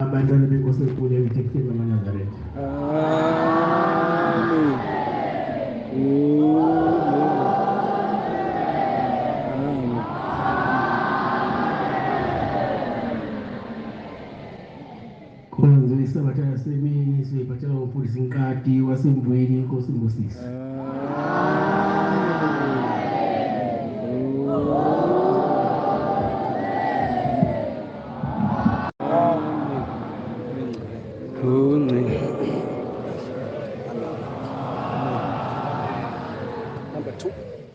Abantwana benkosi enkulu eBethlehem amaNazaretha. Amen. Amen. Konzo isabatha yasemini siyiphathela umfundisi Nkati waseMbweni, inkosi imbusise.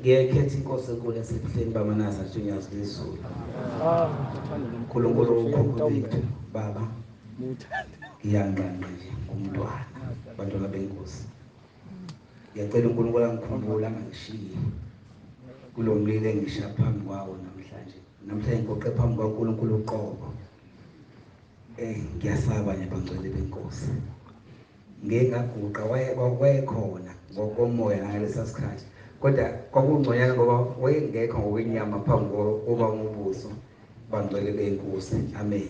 Ngiyakhetha inkosi enkulu yasebuhleni bamaNazaretha uNyazi lwezulu. uNkulunkulu wokhokho bethu baba, ngiyanqanqa nje ngumntwana, bantwana benkosi. Ngiyacela uNkulunkulu angikhumbule angangishiyi kulo mlilo engisha phambi kwawo namhlanje. Namhlanje ngigoqe phambi kwaNkulunkulu uqobo. Ngiyasaba nje bangcwele benkosi. Ngeke ngaguqa wayekhona ngokomoya ngalesa sikhathi. Kodwa kwakungconywana ngoba wayengekho ngokwenyama phambi kokuba umubuso bangcwele benkosi. Amen.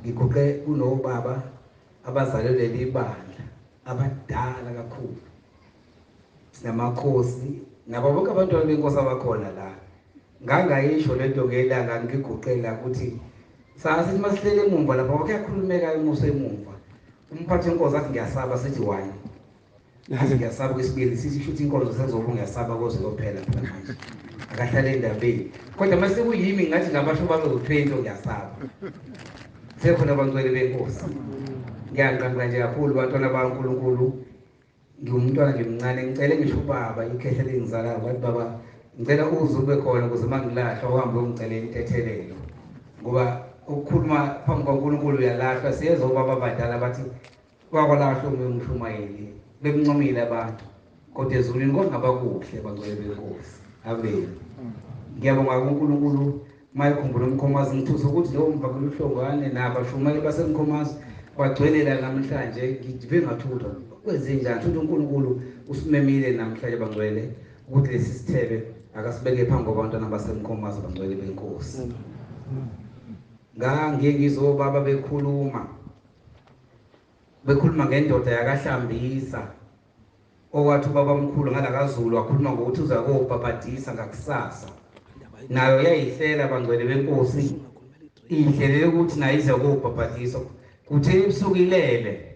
Ngiguqe kunobaba abazalwe leli bandla abadala kakhulu. Sinamakhosi nabo bonke abantwana benkosi abakhona la. Ngangayisho lento ngelanga ngiguqela ukuthi sasithi masihlele emumva lapha kuyakhulumeka emuso emumva. Umphathi wenkosi athi ngiyasaba, sithi wani. Athi ngiyasaba kwesibili, sithi shuthi inkonzo sezobe ngiyasaba koze kuyophela phela manje. Akahlale endabeni. Kodwa mase kuyimi ngathi ngabasho babe u20 ngiyasaba. Sekhona abangcwele benkosi. Ngiyanqanqa nje kakhulu bantwana baNkulunkulu. Ngiwumntwana nje mncane, ngicele ngisho ubaba ikhehla lengizalayo wathi baba ngicela uze ube khona ukuze mangilahlwa uhambe uyongicela intethelelo. Ngoba ukukhuluma phambi kwaNkulunkulu uyalahlwa. Siyezwa obaba abadala bathi kwakwalahlwa umshumayeli bemncomile abantu, kodwa ezulwini kungaba kuhle bangcwele benkosi. Amen. Ngiyabonga kuNkulunkulu mayikhumbula uMkhomazi. Ngithusa ukuthi lo mvakelo uhlongwane nabashumayeli baseMkhomazi bagcwele la namhlanje. Ngive ngathutha kwenze njani futhi uNkulunkulu usimemile namhlanje bangcwele ukuthi lesi sithebe akasibeke phambi kwabantwana baseMkhomazi bangcwele benkosi. Ngangiye ngizobaba bekhuluma ngendoda yakaHlambisa okwathi ubaba omkhulu ngalakaZulu wakhuluma ngokuthi uza kobhabhadisa ngakusasa. Nayo yayihlela bangcwele benkosi, ihlelele ukuthi nayo ize kobhabhadiswa. Kuthe ebusuku ilele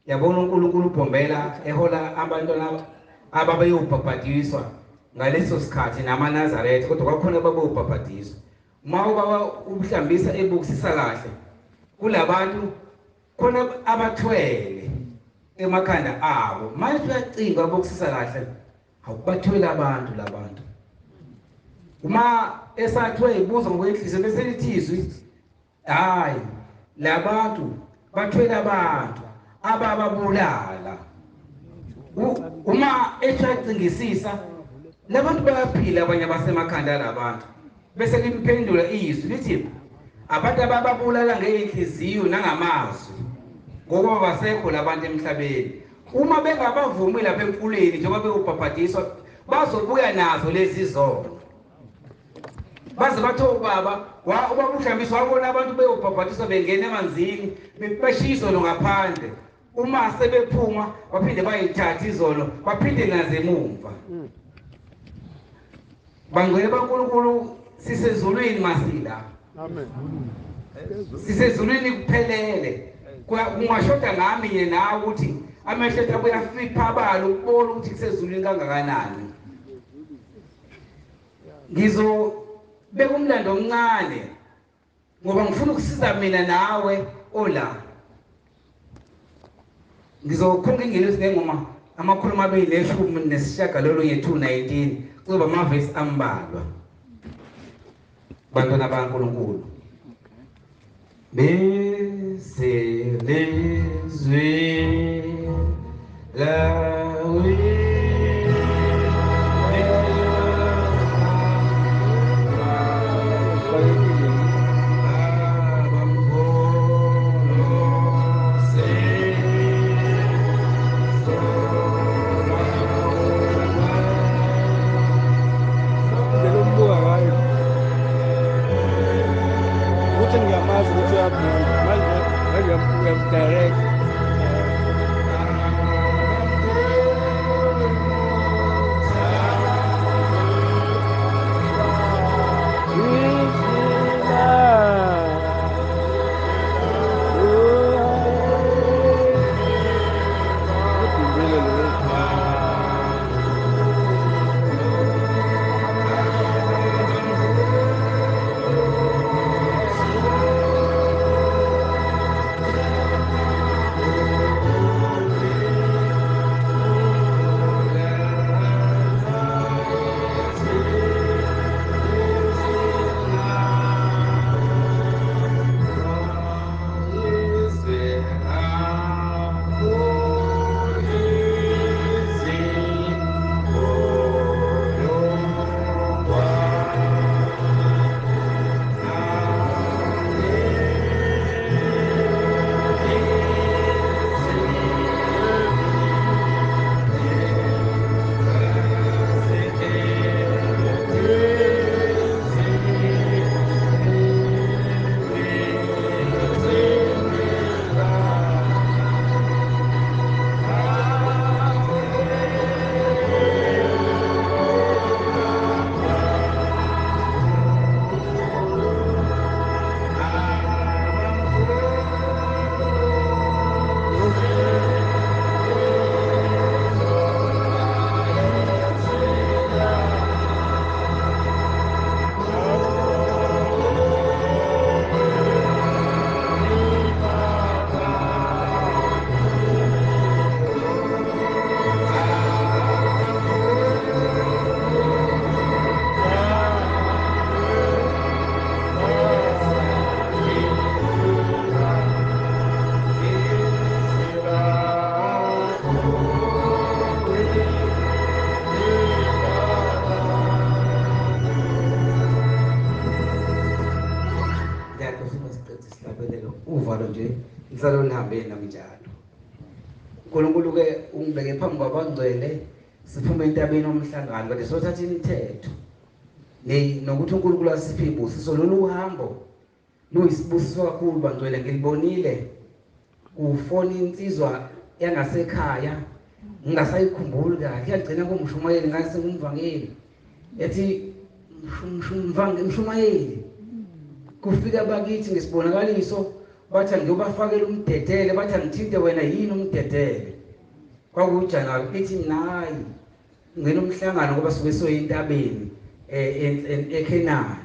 yabona uNkulunkulu ubhombela ehola abantwana ababeyobhabhadiswa ngaleso sikhathi namaNazaretha, kodwa kwakhona ababeyobhabhadiswa. Uma ubaba ubuhlambisa ebukisisa kahle kulabantu khona abathwele emakhanda abo. Manje uyacinga abukisisa kahle, awubathwele abantu labantu. Uma esathwe ibuza ngokwenhliziyo bese lithi izwi, hayi labantu bathwele abantu abababulala. Uma echacingisisa labantu bayaphila abanye abasemakhanda labantu, bese limphendula izwi lithi abantu abababulala ngeinhliziyo nangamazwi ngoba basekho labantu emhlabeni. Uma bengabavumi lapha emfuleni njengoba bewubhabhadiswa bazobuya nazo lezi zono. Baze bathi ubaba ubaba uHlambisa wabona abantu bewubhabhadiswa bengena emanzini beshiya izono ngaphandle. Uma sebephuma baphinde bayithatha izono baphinde naze emumva. Bangcwele baNkulunkulu, sisezulwini masila. Amen. Sisezulwini kuphelele. Kungashoda ngami nje nawe ukuthi amehlo ethu abuya afipha abala ukubona ukuthi kusezulwini kangakanani. Ngizobeka umlando omncane ngoba ngifuna ukusiza mina nawe ola. Ngizokhunga ingelosi ngengoma 219 219, kuzoba amavesi ambalwa. Bantwana baNkulunkulu, bese lezwi lawe manje Direct. uNkulunkulu ke ungibeke phambi kwabangcwele siphume entabeni omhlangano kade sothatha imithetho nokuthi uNkulunkulu asiphe ibusiso. Lolu hambo luyisibusiso kakhulu bangcwele, ngilibonile ufona insizwa yangasekhaya ngingasayikhumbuli kahle, yagcina kumshumayeli ngase ngumvangeli ethi mshumayeli kufika bakithi ngesibonakaliso bathi ngiyobafakela umdedele, bathi angithinte wena yini umdedele. Kwakujanuary ithi nayi ngena umhlangano ngoba suke soyintabeni eKhenani,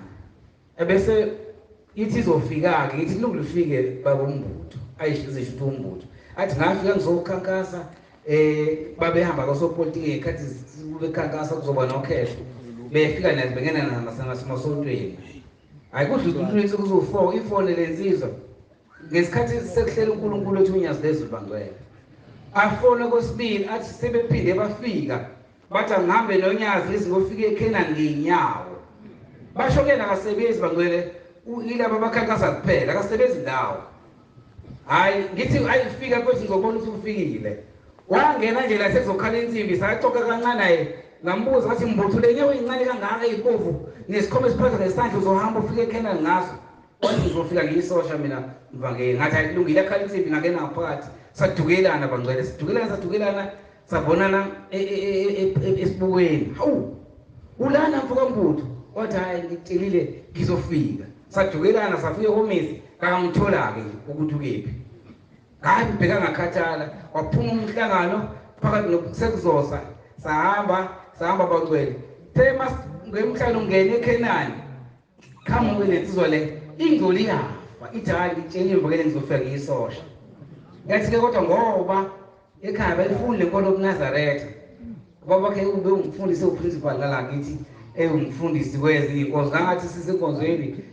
ebese ithi izofika ke ithi kulungile ufike baba umbutho ayisho ukuthi umbutho athi ngafika ngizokhankasa babehamba kwasopolitiki ngekhathi bekhankasa kuzoba nokhetho befika nazi bengena nasemasontweni. Hayi kudlula insuku zo4 ifone lensizwa ngesikhathi sekuhlela uNkulunkulu ethi unyazi lezulu bangcwele afona kwesibili athi sebephinde bafika bathi angihambe nonyazi izingofika eKhenani ngenyawo. Basho ke nakasebenzi bangcwele ilaba abakhankasa kuphela akasebenzi ndawo. Hayi ngithi ayifika kwethi ngizobona ukuthi ufikile. Wangena nje la sekuzokhala insimbi saxoxa kancane naye ngambuza ngathi mbutho lenyawo incane kangaka ibovu nesikhoma esiphatha ngesandla uzohamba ufike eKhenani ngaso. Wathi ngizofika ngiyisosha mina mvangeli. Ngathi akulungile akhala insimbi ngangena ngaphakathi sadukelana bangcwele sidukelana sabonana esibukweni. Hawu ulana mfoka mbutho wathi hayi ngitshelile ngizofika. Sadukelana safika komisi ngamthola ke ukuthi ukephi. Hayi ngibheka ngakhathala waphuma umhlangano phakathi nokusekuzosa sahamba bangcwele thema ngemhlangano ngene eKhenani qhamuke lensizwa le ingcoli yafa ithi hayi ngitsheliwe mvangeli ngizofika ngiyisosha. Ngathi ke kodwa ngoba ekhaya bayifuni lenkolo yobuNazaretha ubaba wakhe ube umfundisi uprincipal ngala ngithi ewumfundisi kwezinye inkonzo ngathi sisenkonzweni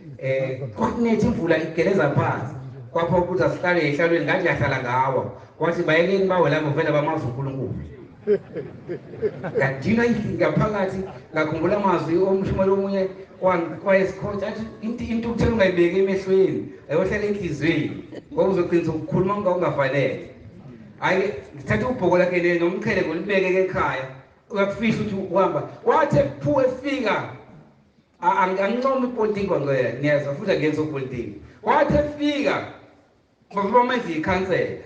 kwakunetha imvula igeleza phansi kwapho ukuthi asihlale ehlalweni ngathi yahlala ngawa kwathi bayekeni bawe lapho vele bamazi uNkulunkulu. Ngadina ngaphakathi ngakhumbula amazwi omshumayeli omunye wayesikhothi athi intukuthelo ungayibeki emehlweni ayohlala enhliziyweni ngoba uzogcina ukukhuluma ungafanele. Hayi ngithatha ubhoko lakhe nomqhele ngolibeke ekhaya uyakufihla ukuthi uhamba wathi phu efika angincomi ipolitiki bangcwele ngiyezwa futhi angenza upolitiki. Wathi efika Bafike bamenza ikhansela.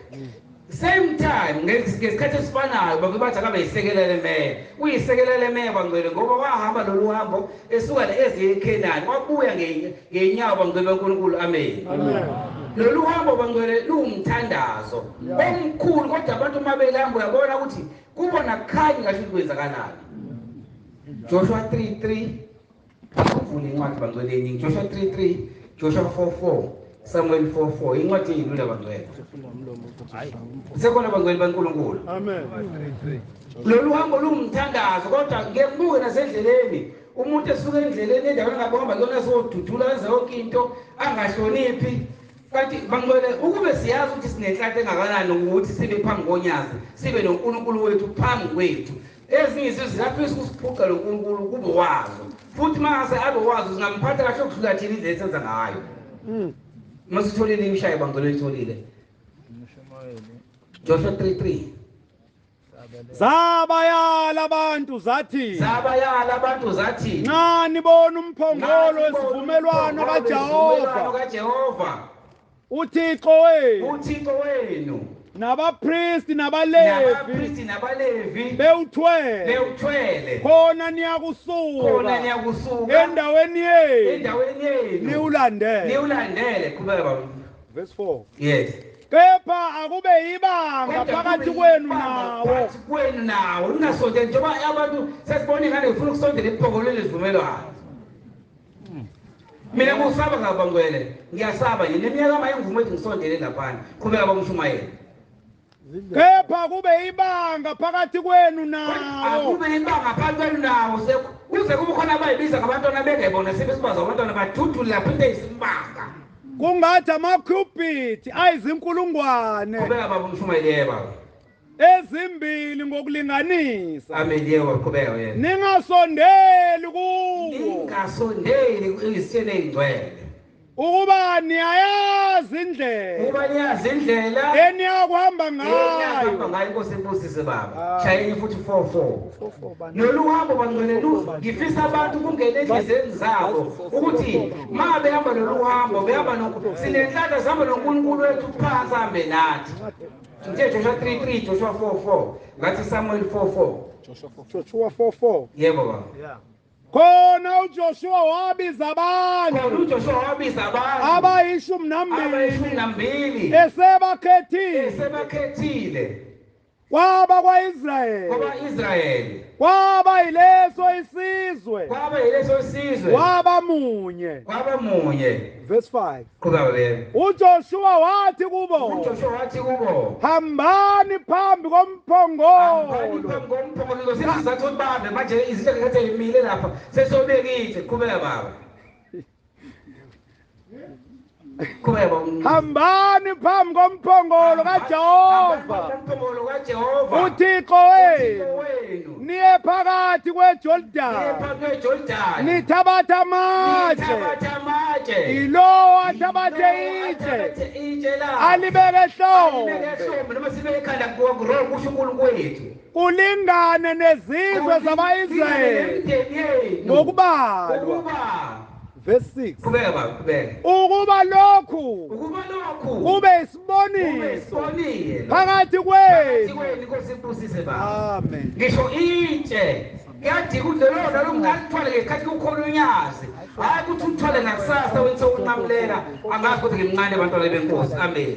Same time ngesikhathi esifanayo bafike bathi akabe yisekela lemeya. Uyisekela lemeya bangcwele ngoba wahamba lolu hambo esuka la eze eKhenani wabuya ngenyawo bangcwele beNkulunkulu. Amen. Lolu hambo bangcwele luwumthandazo omkhulu, kodwa abantu uma belihamba uyabona ukuthi kubona kukhanye kahle ukuthi kwenzakalani. Joshua 3:3 akuvule incwadi bangcwele eningi. Joshua 3:3, Joshua 4:4, Samuel 4:4. Incwadi eyilula bangcwele. Sekhona bangcwele baNkulunkulu. Amen. Lolu hambo luwumthandazo, kodwa ngeke nasendleleni umuntu esuka endleleni endaweni engabamba kuyona sodudula enze yonke into angahloniphi. Kanti bangcwele ukube siyazi ukuthi sinenhlanhla engakanani ukuthi sibe phambi konyazi, sibe noNkulunkulu wethu phambi kwethu. Ezinye izizwe ziyafisa ukusiphuca lo Nkulunkulu kube wazo, futhi mase abe wazo singamphatha kahle ukudlula thina indlela esenza ngayo. Masitholile imshayo bangcwele itholile. Joshua 3:3. Zabayala abantu zathi, Zabayala abantu zathi, nxa nibona umphongolo wesivumelwano kaJehova kaJehova uThixo wenu, uThixo wenu, nabapristi nabaLevi, nabapristi nabaLevi bewuthwele, bewuthwele, khona niyakusuka, khona niyakusuka endaweni yenu, endaweni yenu, niwulandele, niwulandele. Qhubeka baba. Verse 4. Yes. Kepha akube ibanga phakathi kwenu nawo, phakathi kwenu nawo, ningasondeli njengoba abantu sesibona ingane ifuna ukusondela ephongolweni lesivumelwano. Mina ngisaba ngabangcwele, ngiyasaba nje neminyaka mayingivuma ukuthi ngisondele laphana. Qhubeka bamshumayela. Kepha kube ibanga phakathi kwenu nawo, akube ibanga phakathi kwenu nawo, kuze kube khona abayibiza ngabantwana bengebona sebesibaza abantwana badudule lapho into eyisimanga. Kungathi amakhubhithi ayizinkulungwane. Qhubeka baba umshumayeli baba. Ezimbili ngokulinganisa. Amen yebo, qhubeka yena. Ningasondeli kuwo, ningasondeli izitsheni ezingcwele. Ukuba niyayazi indlela, ukuba niyazi indlela eniyakuhamba ngayo. Ngayo Inkosi ibusise baba. Shayeni futhi 4:4. Lolu hambo bangcwele ngifisa abantu kungene endleleni zabo ukuthi ma behamba lolu hambo behamba nokho sinenhlanhla sihamba noNkulunkulu wethu phansi hambe nathi. Ngithe Joshua 3:3, Joshua 4:4, ngathi Samuel 4:4. Joshua 4:4. Yebo baba. Khona uJoshua wabiza abantu, khona uJoshua wabiza abantu abayi-12 esebakhethile, kwaba kwaIsrayeli, kwaba-Israyeli, kwaba yileso isizwe, kwaba yileso isizwe, kwaba munye, kwaba munye. Verse 5. Qhubeka baba. uJoshua wathi kubo, uJoshua wathi kubo, hambani phambi komphongolo, hambani phambi komphongolo. Sizathu ubambe manje izinto ekade imile lapha sesobekile. Qhubeka baba. Hambani phambi komphongolo kaJehova, umphongolo kaJehova uThixo wenu, niye phakathi kweJordani, nithabatha amatshe, ilowo athabathe itshe alibeke ehlombe, noma sibeke ekhanda kusho uNkulunkulu wethu, kulingane nezizwe zama-Israyeli ngokubalwa. Verse 6. Qhubeka baba, qhubeka. Ukuba lokhu kube isiboniso phakathi kwenu. Inkosi ibusise baba. Amen. Ngisho itshe kuyadika ukuthi lona lomngalithwale ngesikhathi kukhona unyazi, hayi ukuthi uthwale ngakusasa wenze unqamulela. Angazi ukuthi ngimncane abantwana benkosi. Amen.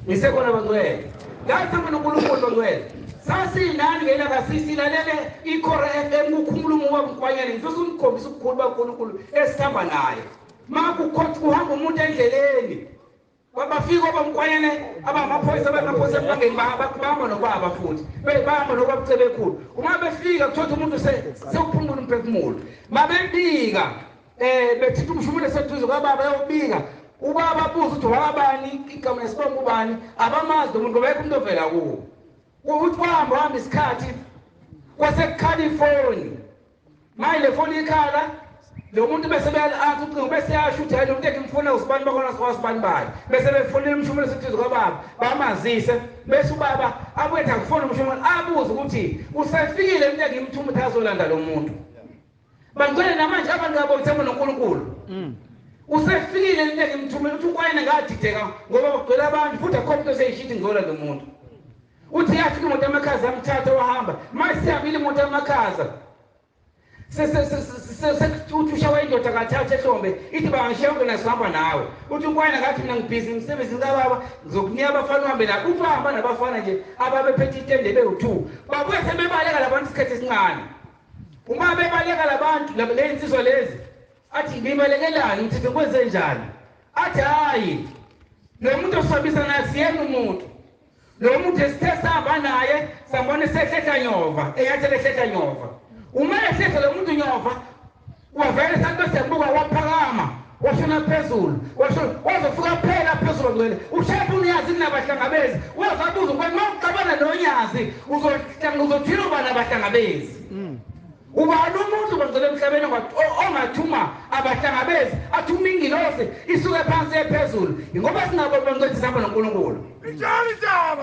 Ngisekhona bangcwele. Ngathi uNkulunkulu bangcwele. Sasinani ngelanga sisilalele iKhora FM kukhuluma ubaba Mkwanyane. Ngifisa ukumkhombisa ukukhulu baNkulunkulu esihamba naye. Makukhona kuhamba umuntu endleleni, bafika obaMkwanyane abamaphoyisa abamaphoyisa bangeni bahamba nobaba futhi behamba nobaba Cebekhulu. Uma befika kuthola umuntu sewuphumula umphefumulo, mabebika bethinta umshumule seduze kwababa yobika ubaba abuza ukuthi wabani igama nesibongo ubani, abamazi lo muntu ngoba ekho umuntu ovela kuwo. Ukuthi wahamba hamba isikhathi kwasekukhala ifoni, manje le foni ikhala lo muntu bese beyala ucingo bese yasho ukuthi hayi lo muntu engimfuna usibani bakhona sibani bani, bese befonela umshumelo seduze kwababa bamazise, bese ubaba abuye akufona umshumelo abuze ukuthi usefikile umuntu engimthuma ukuthi azolanda lo muntu. Bangcwele namanje abantu ngabo uthemba noNkulunkulu. Usefikile lento ngimthumela uthi ukwayena ngadideka ngoba kugcwele abantu futhi akho umuntu oseyishithi ngizolanda umuntu. Uthi yafika imoto amakhaza yamthatha wahamba. Manje siyabile imoto amakhaza. Sekuthi ushawa indoda kathatha ehlombe ithi bangishiya yonke nasihamba nawe. Uthi ukwayena ngathi mina ngibhizi emsebenzini kababa ngizokunika abafana uhambe nabo. Uthi wahamba nabafana nje ababephethe itende bewu-2. Babuye sebebaleka labantu isikhathi esincane. Uma bebaleka labantu le insizwa lezi athi ngibalekelani ngithethe kwenze njani? Athi hayi lo muntu osabisa naye siyena umuntu. Lo muntu esithe sahamba naye sambona esehlehla nyova, eyathele ehlehla nyova. Uma ehlehla lo muntu nyova wavele sathi bese waphakama washona phezulu, wazofika phela phezulu ngcwele. Ushepha uNyazi kunabahlangabezi, wazabuza ukuba uma uxabana noNyazi uzothila uba nabahlangabezi. Ubani umuntu bangcwele emhlabeni ongathuma abahlangabezi athuma ingilosi isuke phansi ephezulu? Ngoba singabo bangcwele sihamba noNkulunkulu.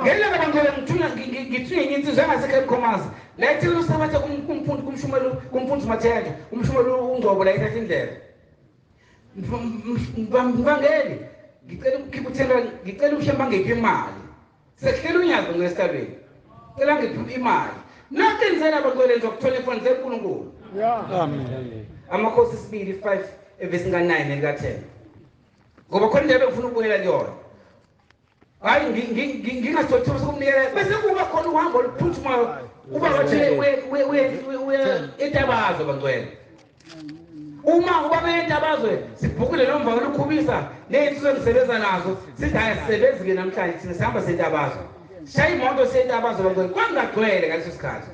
Ngelanga bangcwele ngithunywa enye insizwa engasekho eMkhomazi. La ethile usabatha kumfundi kumshumelo kumfundi Mathenjwa, umshumelo uNgcobo la ethatha indlela. Mvangeli ngicela ukukhipha uthenda, ngicela ushemba ngiphi imali. Sekuhlela uNyazi ngesihlalweni. Cela ngiphi imali. Naqinisela abangcwele ngizokuthola ifoni zeNkulunkulu. Amen. Amakhosi sibili 5 evesi ka9 nelika10. Ngoba khona indaba engifuna ukubuyela kuyona. Hayi ngingasithothi sokumnikela bese kuba khona uhambo oluphuthumayo uba wathi we entabazwe bangcwele. Uma uba entabazwe sibhukile nomva olukhubisa nezinsizwa engisebenza nazo sithi hayi sisebenzi ke namhlanje thina sihamba sentabazwe. Shaya imoto sentabazwe bangcwele kwangagcwele ngaleso sikhathi.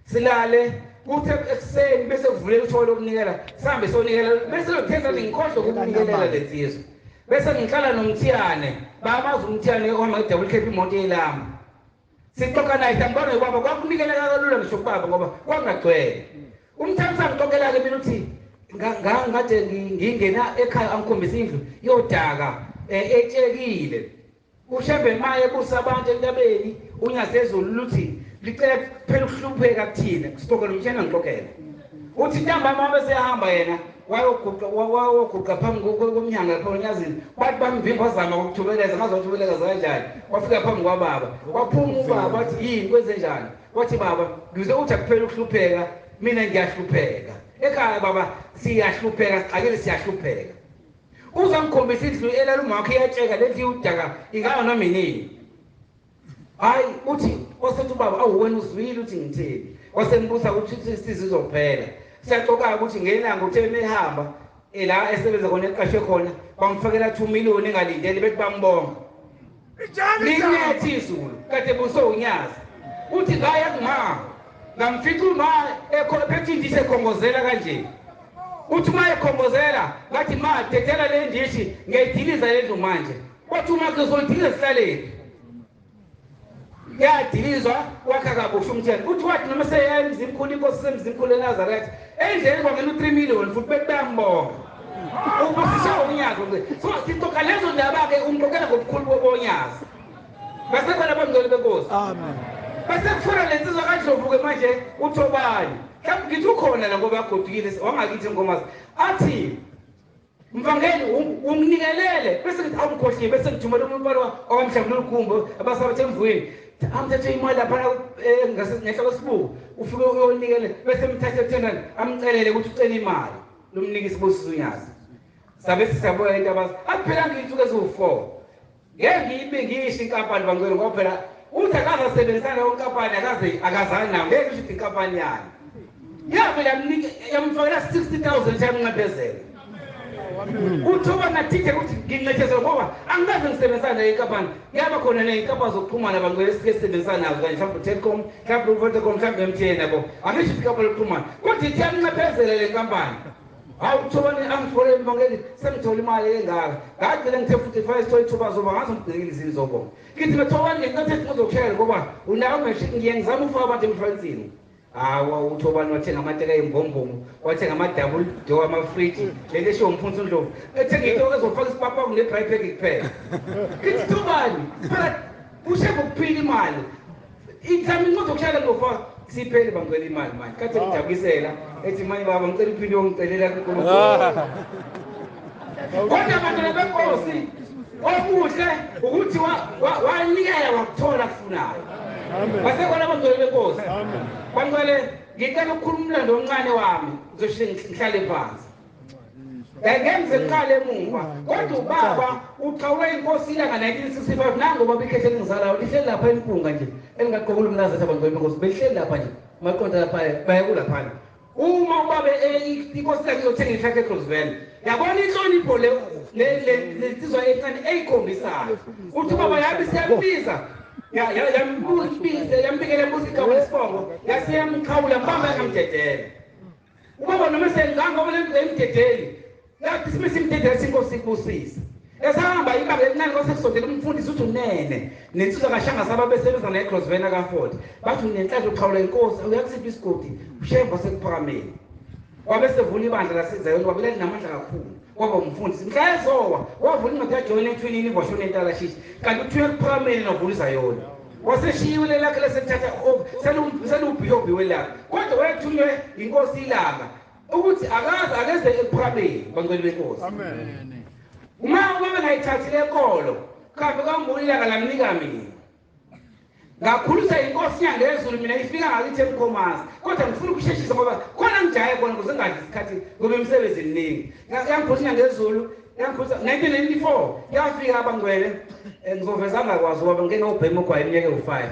Silale kuthe ekuseni bese kuvuleka uthola lokunikela sihambe sonikela bese lokuthenza ngikhohlwe ukunikelela lensizwa. Bese ngihlala nomthiyane bamazi umthiyane ohamba nge-double cap imoto yelama. Sixoxa naye sambona ubaba kwakunikeleka kalula ngisho kubaba ngoba kwangagcwele. Umthiyane sangixoxela-ke mina uthi ngade ngingena ekhaya angikhombisa indlu yodaka etshekile. Ushembe maye busa abantu entabeni uNyazi lezulu luthi licela kuphela ukuhlupheka kuthina sixoxele umthiyane angixoxela. Uthi ntambama bese ehamba yena wayoguqa phambi komnyango lapha oNyazini bathi bamvimba wazama ukuthubeleza ngazothubeleza kanjani wafika phambi kwababa waphuma ubaba wathi yini kwenze njani? Wathi baba ngize uthi akuphela ukuhlupheka mina ngiyahlupheka ekhaya baba siyahlupheka sixakile siyahlupheka. Uzangikhombisa indlu elala umakho iyatsheka le ndlu udaka ingaba noma inini. Hayi uthi wasethi ubaba awu wena uzwile uthi ngitheni? Wasembusa ukuthi sizizophela. Siyaxoxa ukuthi ngelanga uthe ehamba la esebenza khona eqashwe khona bamfakela 2 million engalindele bethi bambonga. Linethe izulu kade buso uNyazi. Uthi ngaya kuma ngamfica uma ephethe indishi ekhongozela kanje. Uthi uma ekhongozela ngathi ma dedela le ndishi ngiyayidiliza le ndlu manje. Wathi uma kuzoyidiliza sihlaleni. Yadilizwa wakha kabusha umthelo. Uthi wathi noma seya emzimkhulu inkosi semzimkhulu eNazaretha endleleni kwangena u3 million futhi bethi bayambonga. Ubusiswa uNyazi nje. So sixoxa lezo ndaba ke umxoxela ngobukhulu boNyazi. Bese khona abangcwele benkosi. Amen. Bese kufuna lensizwa kaNdlovu ke manje uThobani. Mhlawumbe ngithi ukhona la ngoba agodukile wangakithi inkomazi. Athi mvangeli unginikelele bese ngithi awungikhohliwe bese ngithumela umuntu okwamhlawumbe olukhumbo abasabathe emvweni. Amthathe imali lapha ngehla kwesibuko ufike uyonikele bese emthathe 10 amcelele ukuthi ucela imali lomnika isibusiso uNyazi. Sabe sisabuya into abazi akuphela ngiyinsuku eziwu4. Ngeke ngiyibe ngisho inkampani bangcwele ngoba phela uthi akazasebenzisana leyo nkampani akaze akazani nayo ngeke ngisho inkampani yani. Yavela yamfakela 60,000 yamnxephezela. Uthuba nathike ukuthi nginxephezela ngoba angikaze ngisebenzisane nayo inkampani. Yaba khona ney'nkampani zokuxhumana bangcwele esike sisebenzisana nazo kanje mhlawumbe Telkom, mhlawumbe Vodacom, mhlawumbe MTN yabo. Angisho ukuthi inkampani yokuxhumana kodwa ithi yamnxephezela le nkampani. Hawu uthobani angifole mvangeli sengithola imali engaka. Ngagcina ngithe futhi fanele sithole ithuba zoba ngazomgcinela izinto zobonga. Ngithi methobani ngenkathi ngizokushayela ngoba unawo machine ngiye ngizama ufaka abantu emshwansini. Hawa uthobani wathenga amateka embombombo, wathenga ama-double door ama-fridge, lento eshiwo umfundisi uNdlovu. Ethenga into ezofaka isipapa ne-dry pack kuphela. Ngithi Thobani, phela ushebe ukuphila imali. Mhlawumbe ngizokushayela ngizofaka siphele bangcwele imali manje. Kade ngijabukisela ethi manje baba ngicela uphinde uyongicelela kuNkulunkulu. Kodwa abantwana benkosi okuhle ukuthi wanikela wakuthola kufunayo. Basekhona abangcwele benkosi. Bangcwele, ngicela ukukhuluma umlando omncane wami, ngizosheshe ngihlale phansi. Ngenze ngiqale emuva. Kodwa ubaba uqhawula inkosi ilanga 1965 nango baba ikhethe elingizalayo lihleli lapha empunga nje elingaqokula umnazaretha abangcwele benkosi belihleli lapha nje maqonda lapha bayekulaphana. Uma ubaba inkosi yakhe izothenga ihlakhe eCrosville, yabona inhlonipho le lensizwa encane eyikhombisayo. Uthi ubaba yabe siyambiza yambikela embuza igama lesibongo yase yamqhawula mbamba yangamdedela. Ubaba noma senganga ngoba emdedeli yathi simise imdedela inkosi ikubusise. Esahamba ibanga elincane kwase kusondela umfundisi uthi unene nensizwa kaShanga saba besebenza naye eCrosville ka-40 bathi unenhlanhla uqhawula inkosi uyakusipha isigodi uShembe sekuphakameni. Wabe sevula ibandla laseZayoni wabe linamandla kakhulu kwaba umfundisi mhla ezowa wavula incwadi yajoyina ethwinini ivoshona entalashishi kanti uthunywe ekuphakameni novula iZayoni. Waseshiyiwe lakhe leselithatha selubhiyobhiwe lakhe kodwa wayethunywe inkosi ilanga ukuthi akaze akeze ekuphakameni bangcwele benkosi. Amen. Uma ubaba ngayithathi lenkolo khambe kambuli ilanga lamnika mina. Ngakhulisa inkosi yangezulu mina ifika ngakithi eMkhomazi kodwa ngifuna ukusheshisa ngoba khona ngijaye khona ukuze ngingadli isikhathi ngoba imisebenzi eminingi. Yangikhulisa yangezulu yangikhulisa 1994 yafika abangcwele ngizoveza ngakwazi ubaba ngike ngobhema ugwayi iminyaka ewu-5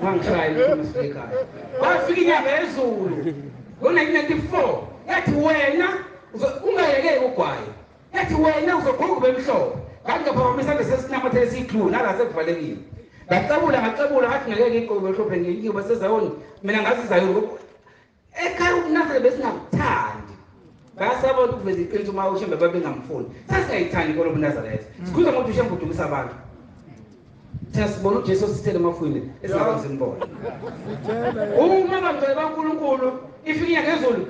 ngangishaya imfika ekhaya. Bafika inyanga yezulu ngo-1994 yathi wena ungayekeki ugwayi. Yathi wena uzogqoka ube mhlophe. Ngathi ngaphakamisa isandla sesinamathele esiyi-glue nala sekuvalekile. Ngacebula ngathi ngeke ngigqoke mhlophe ngiyoba seZayoni. Mina ngazi iZayoni ekhaya ubuNazaretha besingakuthandi. Bayasaba ukuveza iqiniso uma uShembe babengamfuni. Sasingayithandi inkolo yobuNazaretha. Sikhuluma ngokuthi uShembe udukisa abantu. Thina sibona uJesu osithele emafwini esingakwazi simbone. Uma bangcwele baNkulunkulu ifika inyanga yezulu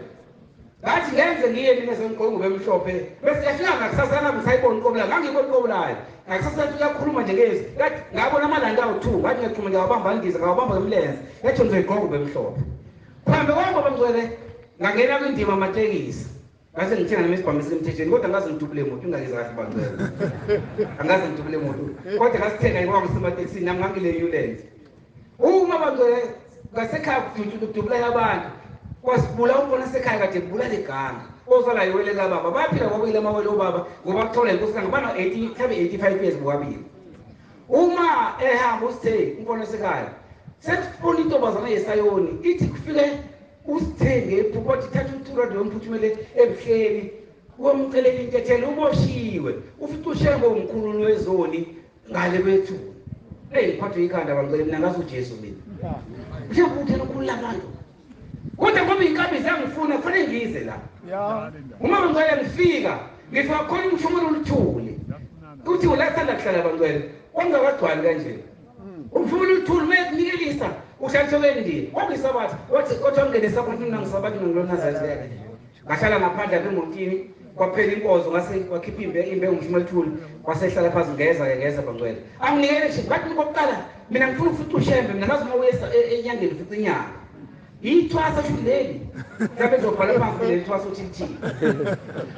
ngathi ngenze ngiye mina sengigqoke ube mhlophe bese yafika ngakusasa nami ngisayibona inqobo layo ngangibona inqobo layo ngakusasa uyakhuluma nje ngezwi ngathi ngabona amalanga awu-2 ngathi ngiyaqhuma ngiyawabamba ngiza ngawabamba ngemlenze yathi ngizoyigqoka ube mhlophe. Phambi kwami bangcwele ngangena kwindima amatekisi ngase ngithenga nami isibhamu esemthethweni kodwa ngaze ngidubule imoto ingakeza kahle bangcwele angaze ngidubule imoto kodwa ngasithenga ngoba ngisematekisini nami ngangile Newlands. Uma bangcwele ngasekhaya kudubula abantu kwasibula umbona sekhaya kade kubulala iganga ozala iwele kababa baphila kwabili amawele obaba ngoba kuthola inkosi langa bana 80 mhlawumbe 85 years bobabili. Uma ehamba usithe umbona sekhaya sesifuna intombazana yeSayoni ithi kufike usithe ngephupho wathi thatha uthulwa lomphuthumele ebuhleni uyomcelela intethelo uboshiwe ufica uShembe umkhululi wezoni ngale kwethu. Hey ngiphathwe ikhanda bangcwele mina ngazi uJesu mina. UShembe uthena ukhulula abantu. Kodwa ngoba inkabi zangifuna kufanele ngize la. Uma bangcwele ngifika khona umshumelo oluthuli. Uthi ulathanda kuhlala bangcwele ongakagcwali kanje. Umshumelo oluthuli mayekunikelisa uhlaliswe ndiye. Kwakuyisabatha wathi kodwa ngene sabatha mina ngisabatha ngilona Nazaretha. Ngahlala ngaphandle emotini kwaphela inkonzo ngase wakhipha imbe umshumelo oluthuli wasehlala phansi ngeza bangcwele. Anginikele nje ngathi ngokuqala mina ngifuna ukufica uShembe mina ngazi uma uye enyangeni ufica inyanga. Ithwasa sho leli mhlawumbe ezobhala phansi leli thwasa uthi lithini.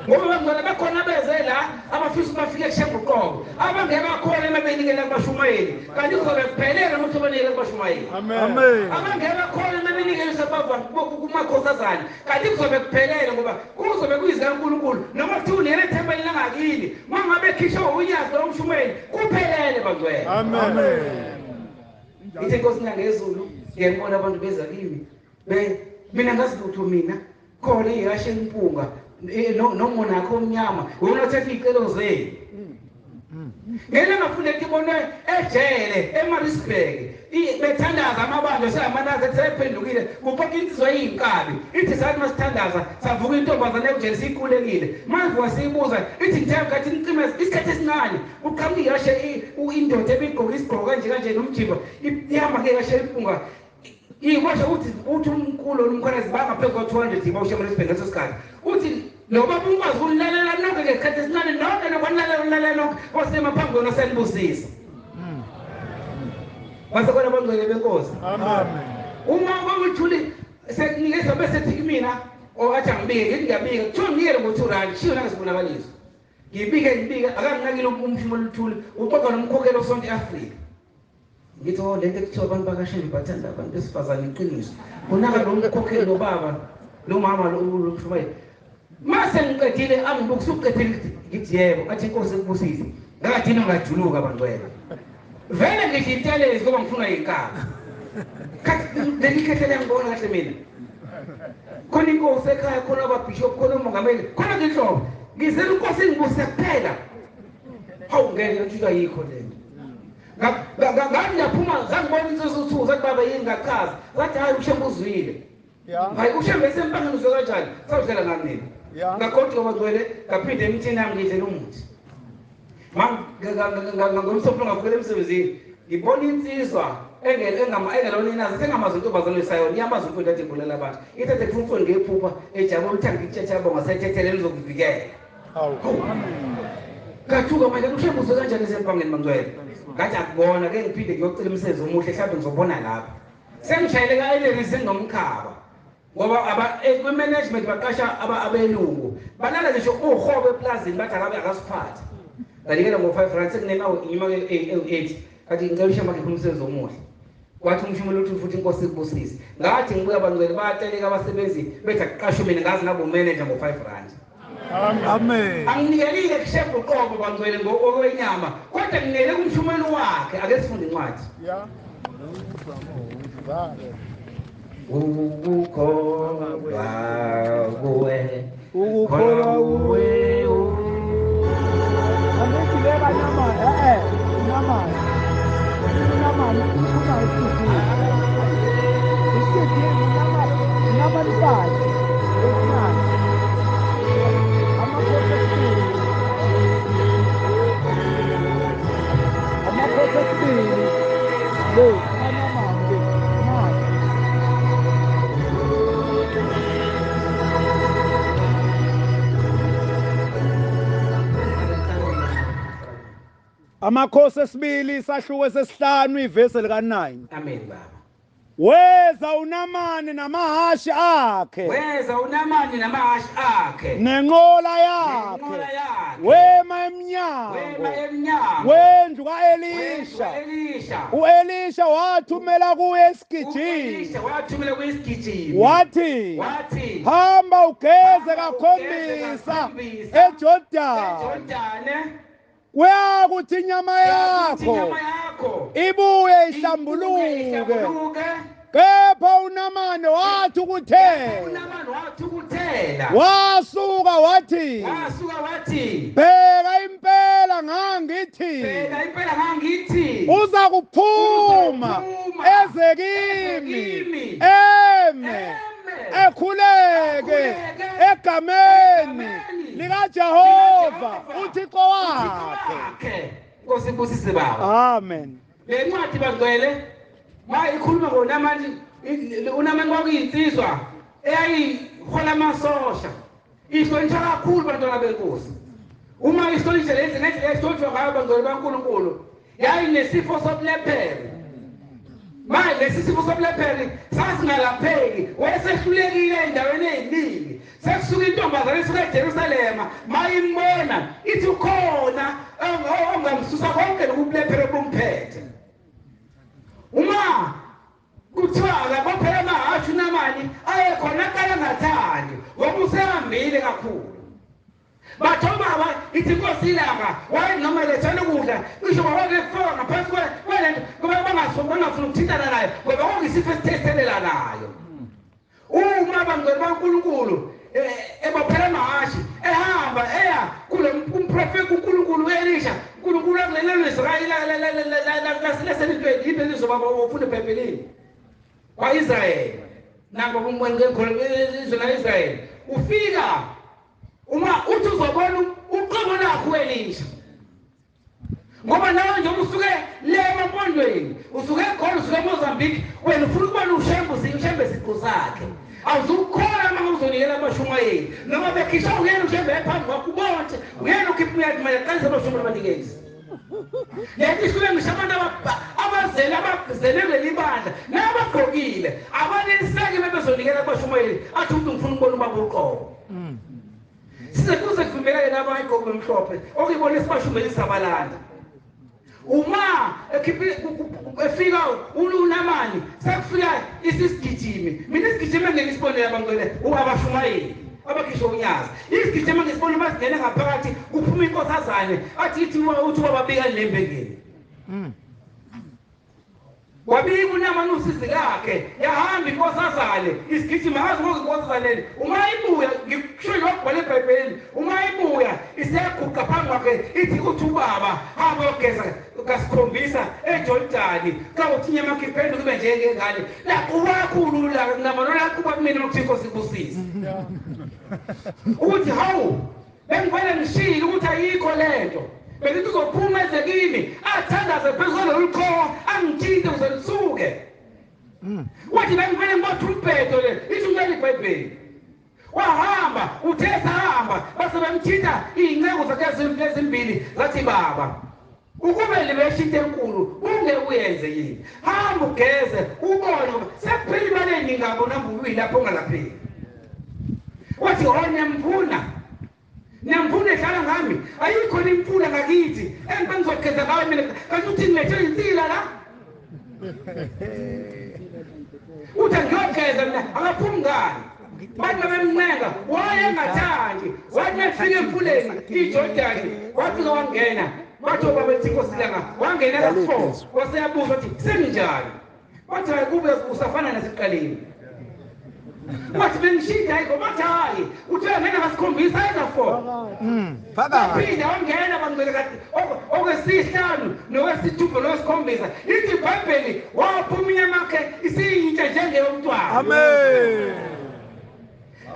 Ngoba bangcwele bakhona beze la abafisa bafike kuShembe uqobo abangeke bakhona emabenikela kubashumayeli kanti kuzobe kuphelele ukuthi banikele kubashumayeli. Amen. Abangeke bakhona emabenikele kumakhosazane kanti kuzobe kuphelele ngoba kuzobe kuyizwi kaNkulunkulu noma kuthiwa unikele ethempelini langakini uma ngabe khishwe unyazi lomshumayeli kuphelele bangcwele. Amen. Ithi inkosi ngezulu ngiyabona abantu beza kimi mina ngazi lutho mina khona ihashe impunga nomonakho omnyama wona othatha iy'celo zenu. Ngeke ngafunda ngibone ejele eMaritzburg bethandaza amabandla seyamanazareth sephendukile kuxoxa insizwa eyinkabi ithi sathi masithandaza savuka intombazane ejele siyikhulekile manje wasiyibuza ithi ngithe ngathi nicime isikhathi esincane uqhamuka ihashe indoda ebigqoka isigqoko kanje kanje nomjimba ihamba ngehashe impunga ikwasho uthi umkhulu olumkhwanazi bangaphezu kwa-200 ibawushe eMaritzburg ngaleso sikhathi uthi nobaba ukwazi ukunilalela nonke ngesikhathi esincane nonke nokwanilalela nonke osema phambi kwenu osenibusisa. Basekhona abangcwele benkosi. Amen. Uma ubaba uthuli sekunikeza bese ethi kimina or athi angibike ngithi ngiyabika kuthiwa nginikele ngo-2 rand shiyo nangesibonakaliso. Ngibike akanginakile umshumo oluthule uxoxa nomkhokhelo sonke eAfrika. Ngithi oh lento ekuthiwa abantu bakaShembe bathanda abantu besifazane iqiniso. Kunaka lo mkhokhelo lo baba lo mama lo mshumayeli. Mase ngiqedile angibuka usuqedile ngithi yebo athi inkosi ikubusise. Ngakadini ngajuluka bangcwele. Vele ngisho intelezi ngoba ngifuna inkaba. Khathi leli khehle liyangibona kahle mina. Khona inkosi ekhaya khona ababishop khona umongameli khona ngenhlobo. Ngizela inkosi ingibuse kuphela. Hawu ngeke ngithuka ayikho lento. Ngaphuma zangibona insizwa zathi baba yini ngachaza. Zathi hayi uShembe uzwile. Hayi uShembe esempangeni uzwe kanjani? Sawudlela ngami mina. Ngagoduka bangcwele ngaphinde emthini yami ngidlela umuthi. Ngomsopholo ngavukela emsebenzini ngibona insizwa engelona inazi sengamazi intombazane esayona iyamazi umfundi athi ibulela abantu ithathe kufuna umfundi ngephupha ejabula uthi angitshetshe abonga sethethele lizokuvikela. Ngathuka manje uShembe uzwe kanjani esempangeni bangcwele. Ngathi akubona ke ngiphinde ngiyocela umsebenzi omuhle mhlawumbe ngizobona lapha. Sengishayele ka-Ellery sengomkhaba. Ngoba kwi-management baqasha abelungu balala ngisho uhobo eplazini bathi akabe akasiphathe. Nganikela ngo-5 rand sekunema ewu-8 kathi ngicela uShembe akhiphe umsebenzi omuhle. Wathi umshumeli uthi futhi inkosi ikubusise. Ngathi ngibuya bangcwele bayateleka abasebenzi bethi akuqashwe mina ngazi ngabe umanager ngo-5 rand. Amen. Anginikelile kuShembe uqobo bangcwele ngokwenyama kodwa nginikele kumshumeli wakhe. Ake sifunde incwadi. Ukukholwa kuwe, ukukholwa kuwe. Angithi leka nyama nyama nyama ufuna isiphi isiphi nyama nyama libayi amakhosi le. Amakhosi esibili isahluko sesihlanu ivesi lika 9. Amen baba. Weza uNamani namahashi akhe. Weza uNamani namahashi akhe. Nenqola yakhe. Wema emnyango. Wema emnyango. Wendlu kaElisha. uElisha wathumela kuye isigijimi. uElisha wathumela kuye isigijimi. Wathi. Hamba ugeze kakhombisa eJordan. Kuyakuthi inyama yakho ibuye ihlambuluke. Kepha uNamani wathukuthela. Wasuka wathi. Bheka impela ngangithi. Uza kuphuma eze kimi eme ekhuleke egameni likaJehova uThixo wakhe. Nkosi ibusise baba. Amen. Le ncwadi bangcwele mayikhuluma ngoNamani. uNamani kwakuyinsizwa eyayihola amasosha ihlonishwa kakhulu bantwana benkosi. Uma ihlonishwa lezi ngendlela ehlonishwa ngayo bangcwele baNkulunkulu yayinesifo sobulephero. Manje lesi sifo sobulephero sasingalapheki, wayesehlulekile endaweni eziningi. Sekusuka intombazane esuka eJerusalema mayimbona ithi ukhona ongamsusa konke lobulephero bumphethe. Uma kuthiwa akabophela amahhashi uNamani aye khona aqala ngathandi ngoba usehambile kakhulu. Bathi baba ithi inkosi ilanga wayenoma lethela ukudla ngisho wawakefaka ngaphansi kwelento ngoba bangafuni ukuthintana naye ngoba kwakuyisifo esithethelelanayo nayo. Uma bangcwele baNkulunkulu ebophela amahhashi ehamba eya kulo umprofeti uNkulunkulu uElisha, uNkulunkulu akulelo Israyeli laselintweni ibelizo baba ufuna eBhayibhelini kwaIsrayeli nangoba izwe laIsrayeli ufika uma uthi uzobona uqobo lakho uElisha ngoba nawe nje usuke le emampondweni usuke eGoli usuke eMozambique wena ufuna ukubona uShembe uShembe siqu sakhe. Awuzukukholwa uma uzonikela abashumayeli noma bekhisha uyena uShembe phambi kwakho ubonke uyena ukhipha uyathi manje qalisa abashumayeli abanikezi. Lento isuke ngisho abantu abazele abazele kuleli bandla nabagqokile abaneliseki bebezonikela abashumayeli athi umuntu ngifuna ukubona ubaba uqobo. Size kuze kuvumele Ngibhekane nabayigqoke emhlophe okuyibona esibashumelisa abalanda. Uma efika unamani sekufika isisigijimi. Mina isigijimi engeke isibonele abangcwele abashumayeli abakhishwa unyazi. Isigijimi ngisibona uma singena ngaphakathi kuphuma inkosazane athi ithi uthi bababika lembengeni. Wabika unamani usizi lakhe yahamba inkosazane isigijimi akazi ngokunkosazane uma ibuya ngisho lokubhala eBhayibhelini uma ibuya isiyaguqa phambi kwakhe ithi uthi ubaba hamba ogeza kasikhombisa eJordani xa uthi inyama yakhe iphenduke ibe njengengane laquba kakhulu la namano laquba kumina ukuthi inkosi ibusise ukuthi hawu bengivele ngishilo ukuthi ayikho lento bengithi uzophuma eze kimi athandaze phezulu lolu angithinte uze lisuke. Wathi bengivele ngibotha umbhedo le ithi ngicela iBhayibheli. Wahamba uthe sahamba base bemthinta iy'nceku zakhe ezimbili zathi baba ukube libesho into enkulu ungeke uyenze yini? Hamba ugeze ubone ngoba sekuphela imali eningi ngabona mbuyi lapho ongalapheki. Wathi oh niyamvuna niyamvuna edlala ngami ayikho imfula ngakithi engizogeza ngayo mina kanti uthi ngilethe insila la. Uthi ngiyogeza mina akaphumi ngani. Bathi bemncenga wayengathandi wathi efika emfuleni iJordani wafika wangena bathi baba ethi inkosi langa wangena ka4 waseyabuza ukuthi senginjani. Wathi hayi kube usafana nesiqaleni. Wathi bengishinda hayi ngoba hayi uthe ngena kasikhombisa eka4. Phakathi wangena bangcwele kade okwesihlanu nokwesithupha nowesikhombisa ithi iBhayibheli waphuma inyama yakhe isiyintsha njengeyomntwana. Amen.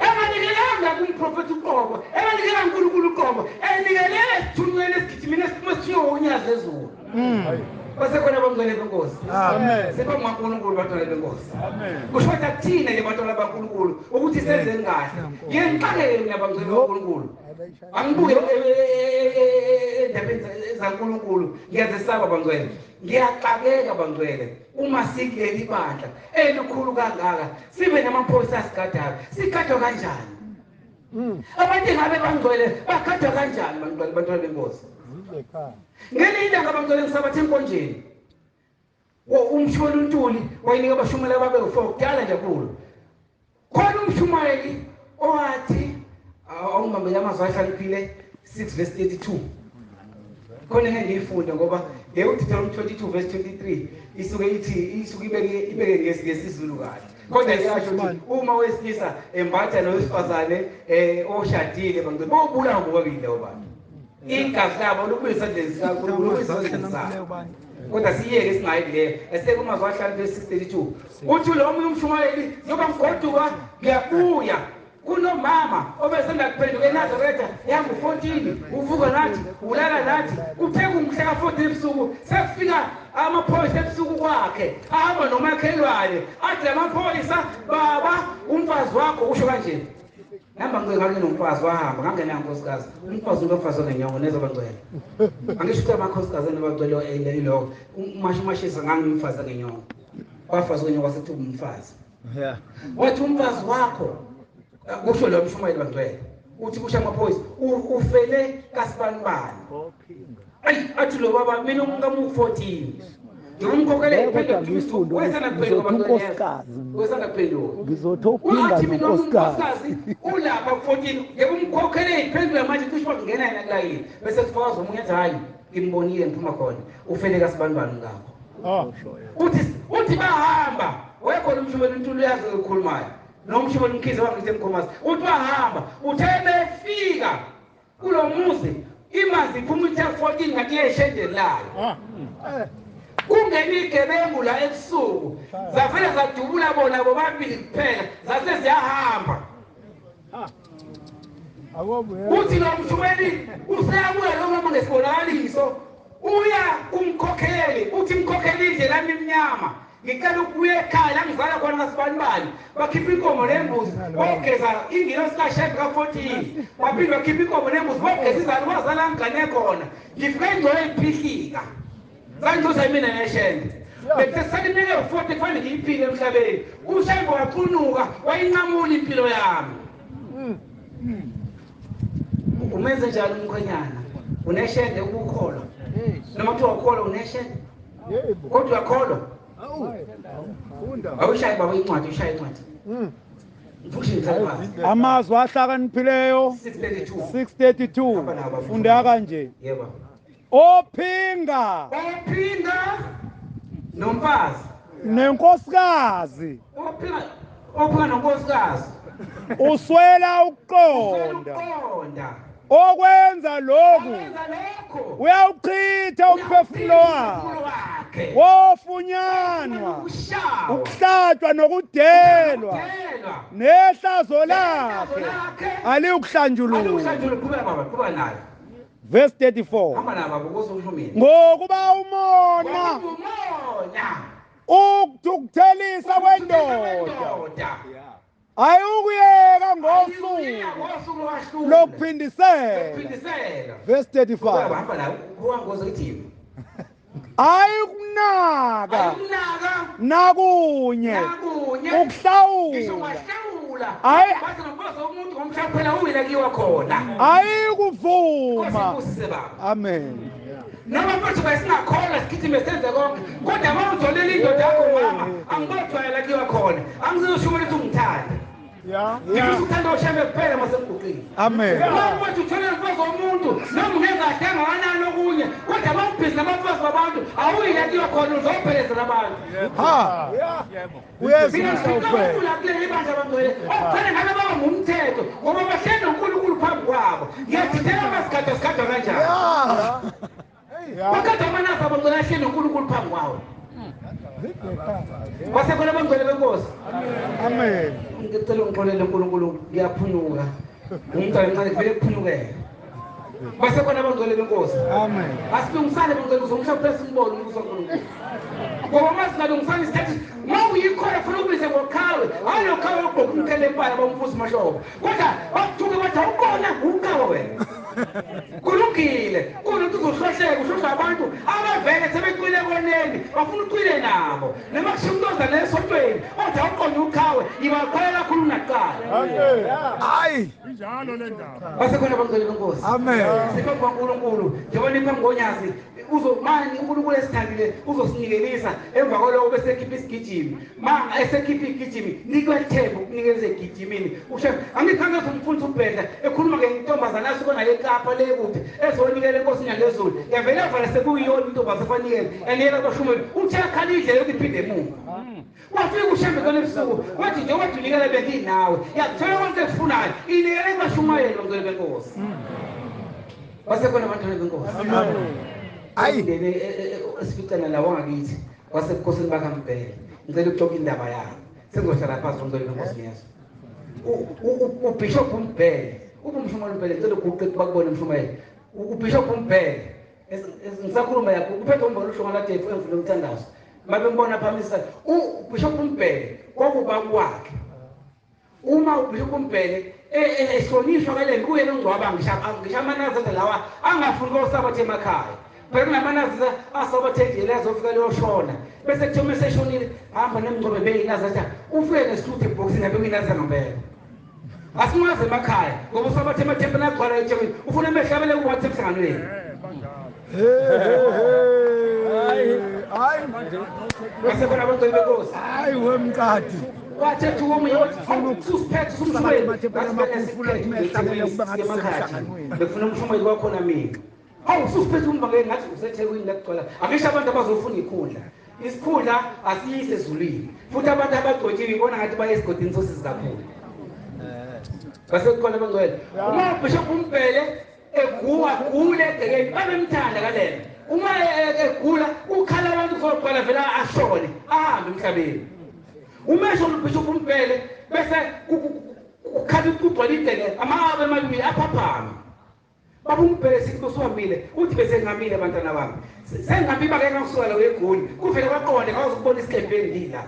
Enganikelanga kumprofethi uqobo, enganikelanga uNkulunkulu uqobo, enikelele esithunyweni esigijimini esiphuma sithunywe unyazi lezulu. Basekhona abangcwele benkosi. Amen. Sibonga uNkulunkulu bantwana benkosi. Amen. Kusho ukuthi akuthina nje bantwana baNkulunkulu ukuthi senzeni kahle. Ngiyengixakele mina bangcwele baNkulunkulu. Angibuke endabeni zaNkulunkulu ngiyazesaba bangcwele. Ngiyaxakeka bangcwele uma sikuleli ibandla elikhulu kangaka sibe namaphoyisa asigadayo. Sigadwa kanjani? Abantu ngabe bangcwele bagadwa kanjani bangcwele bantwana benkosi? Ngelinye ilanga bangcwele ngisabathe enkonjeni. Umsholi uNtuli wayinika abashumayeli ababe u4 kudala nje kakhulu. Khona umshumayeli owathi awungibambele amazwi ahlakaniphile 6 verse 32. Khona ngeke ngiyifunde ngoba leyo Deuteronomy 22 verse 23 isuke ithi isuke ibeke ngesiZulu kahle. Kodwa iyasho ukuthi uma wesilisa embatha nowesifazane oshadile bangcwele bobulawa bobabili labo bantu. Igazi labo lubuye esandleni sikaNkulunkulu lubuye esandleni sakhe. Kodwa siyeke singayi kuleyo eseke umazwi ahlakaniphile 6:32 uthi lo omunye umshumayeli njengoba ngigoduka ngiyabuya kunomama obesanda kuphenduka eNazaretha yangu-14 uvuka nathi ulala nathi kuthe kungumhla ka-14 ebusuku sekufika amaphoyisa ebusuku kwakhe ahamba nomakhelwane athi lamaphoyisa baba umfazi wakho usho kanje namba ngicela ngake nomfazi wahamba ngangenayo nkosikazi umfazi umfazi ongenyongo nezwa bangcwele angisho ukuthi amakhosikazi enabangcwele iloko umashisa ngangimfazi ngenyongo wafazi ngenyongo wasethi umfazi. Wathi umfazi wakho kusho lo mshumayeli bangcwele uthi kusho amaphoyisa ufele kasibanibani. Ayi athi lo baba mina umkamu 14 ngimkhokhele ngifundo wesanda kuphenduka ngizotha uphinga nonkosikazi ulapha 14 yebo umkhokhele iphendula manje cishe wakungena yena kulayini bese kufakaza omunye athi hayi ngimbonile ngiphuma khona ufele kasibanibani ngakho. Uthi bahamba wayekhona umshumayeli uNtuli uyazi ukukhulumayo nomshumeli uMkhize wangithi emkhomazi uthi bahamba uthe befika kulo muzi imanzi iphuma ithe 14 ngathi yeshendeni layo. Kungena igebengu la ebusuku zavele zadubula bona bobabili kuphela zase ziyahamba. Uthi lo mshumeli useyabuya lo mama ngesibonakaliso uya kumkhokheli uthi mkhokheli indlela yami imnyama ngicela ukubuya ekhaya la ngizala khona ngasibanibani bakhipha inkomo nembuzi bogeza ingilosi kaShembe ka-14 baphinde bakhipha inkomo nembuzi bogeza izalo kwazala ngigane khona ngifike ingcwele iphihlika zangiduza mina neshembe bekuthe sekunika 40 kufanele ngiyiphile emhlabeni uShembe wacunuka wayinqamula impilo yami. Umenze njani umkhwenyana? Uneshende ukukholwa. Noma kuthiwa ukholwa uneshende. Yebo. Kodwa uyakholwa. Funda. Awushaye baba incwadi, ushaye incwadi. Mfundisi ngicela phansi. Amazwi ahlakaniphileyo 632. 632 funda kanje. Yebo. Ophinga Ophinga nomfazi. nenkosikazi Ophinga nonkosikazi. uswela ukuqonda. Ukuqonda. Okwenza lokhu Okwenza lokho. uyawuchitha umphefumulo wakhe, wofunyanwa Ukushawa. ukuhlatshwa nokudelwa, Kudelwa. nehlazo lakhe aliyukuhlanjululwa. Alikuhlanjululwa. Qhubeka baba, qhubeka nayo. Verse 34. Hamba nayo baba, ukuze usho mina. Ngokuba umona Umona. ukuthukuthelisa kwendoda Wendoda. ayukuyeka ngosuku Ngosuku lwahluka. lokuphindisela. Lokuphindisela. Verse Qhubeka 35. hamba nayo. Kuwangoze kuthini? Ayikunaka Ayikunaka. nakunye Nakunye. Ngisho ukuhlawula, ungahlawula. Ayi. Bathi nomfazi womuntu ngomshaphela uwile kiwa khona. ayikuvuma. Nkosi ibusise baba. Amen. Noma mfethu besingakholwa sigijime senze konke, kodwa uma uzolele indoda yakho mama, angibojwayela kiwa khona. Angizosho ukuthi ungithande. Ya. Ngifisa ukuthanda ushembe kuphela uma sengiguqile. Amen. Uma mfethu uthole umfazi womuntu, noma ungengahle angakanani okunye, kodwa uma ubhizi nabafazi babantu, awuyile kiwa khona, uzophelezela abantu. Ha. Ya. Uyezwa Mina umhla ngifika uphela. kakhulu kuleli bandla bangcwele, okufanele ngabe baba ngumthetho, ngoba bahleli noNkulunkulu phambi kwabo. Ngiyadidela uma sigadwa sigadwa kanjani. Ya. Bakade amanasi abangcwele ahleli noNkulunkulu phambi kwawo. Basekhona abangcwele benkosi. Amen. Ngicela ungixolele uNkulunkulu, ngiyaphunyuka. Umntwana emncane kuvele kuphunyukele. Basekhona abangcwele benkosi. Amen. Asilungisane bangcwele ukuze umhlaba phela simbone umbuso kaNkulunkulu. Ngoba uma singalungisani isithethe, uma uyikholwa funa ukubize ngoqhawe, hayi lo qhawe ogqoka umqhele empala bamfusi mahlobo. Kodwa bakuthuke bathi awukona uqhawe wena. Kulungile, kunokuthi uzohlohleka uhlohla abantu abavele sebecwile koneni, bafuna ucwile nabo. Noma kushiya umuntu oza nesontweni, othi awuqonde uqhawe, ibaqhwela kakhulu kunakuqala. Hayi. Injalo le ndaba. Basekhona abangcwele benkosi. Amen. Siphambi kwaNkulunkulu, njengoba niphambi konyazi, uzomani uNkulunkulu esithandile uzosinikelisa emva kwaloko bese ekhipha isigijimi. Ma esekhipha igijimi, nikwe ithemba ukunikeza egijimini. Ushe angikhange umfundisi uBhedla ekhuluma ngentombazana asuka naye eKapa le kude ezonikela enkosini yangezulu. Yavele yavala sekuyiyona intombazana efanele enikela abashumeli. Uthe akhala indlela yokuthi iphinde emuva. Wafika uShembe kona ebusuku, wathi nje wathi unikela benginawe. Yakuthola konke ekufunayo. Inikele kubashumayeli bangcwele benkosi. Basekhona abantwana benkosi. Ayi. Indebe esificana lawo ngakithi kwasebukhosini bakaMbhele. Ngicela ukuxoxa indaba yabo. Sengizohlala phansi ngicela benkosi ngiyezwa. uBishop uMbhele, ubumshumayeli uMbhele, ngicela uguqe bakubone umshumayeli. uBishop uMbhele, ngisakhuluma yakho, uphethe umbona uhlonga lade emvula umthandazo. Mabembona phambi sakhe, uBishop uMbhele kwakuba kwakhe. Uma uBishop uMbhele ehlonishwa kale kuye longcwaba ngisho amanazatha lawa angafuni kosabathe emakhaya. Phela kunamanazatha asabathe endleleni azofika leyoshona. Bese kuthiwa uma eseshonile hamba nemngcwabe beyinazatha ufike nesihluthu ebhokisini abe kuyinazatha ngempela. Asimazi emakhaya ngoba usabathe emathempelini agcwala eThekwini ufuna emehlabele kuwathi emhlanganweni. Hayi. Basekhona abangcwele benkosi. Hayi wemqadi. Wathetha omunye wathi usiphethe usumshumayeli. Befuna umshumayeli kwakhona mina. Hawu usiphethe umbangeli ngathi useThekwini la kugcwala. Akisho abantu abazofuna ikhundla. Isikhundla asiyise ezulwini. Futhi abantu abagcotshiwe ibona ngathi baye esigodini sosizi kakhulu. Basekhona abangcwele. Uma uBishop uMbhele eguwa gule egcekeni babemthanda kalela. Uma egula ukhala abantu kuzoqala vele ashone ahambe emhlabeni. Uma esho uBishop uMbhele bese kukhala kugcwala igceke amabe amabili aphaphama. Baba uMbhele sithi usuhambile uthi bese ngihamile abantwana bami. Sengihambe ibake ngasuka la eGoli kuvele kwaqonde ngakwazi ukubona isikebhe engila.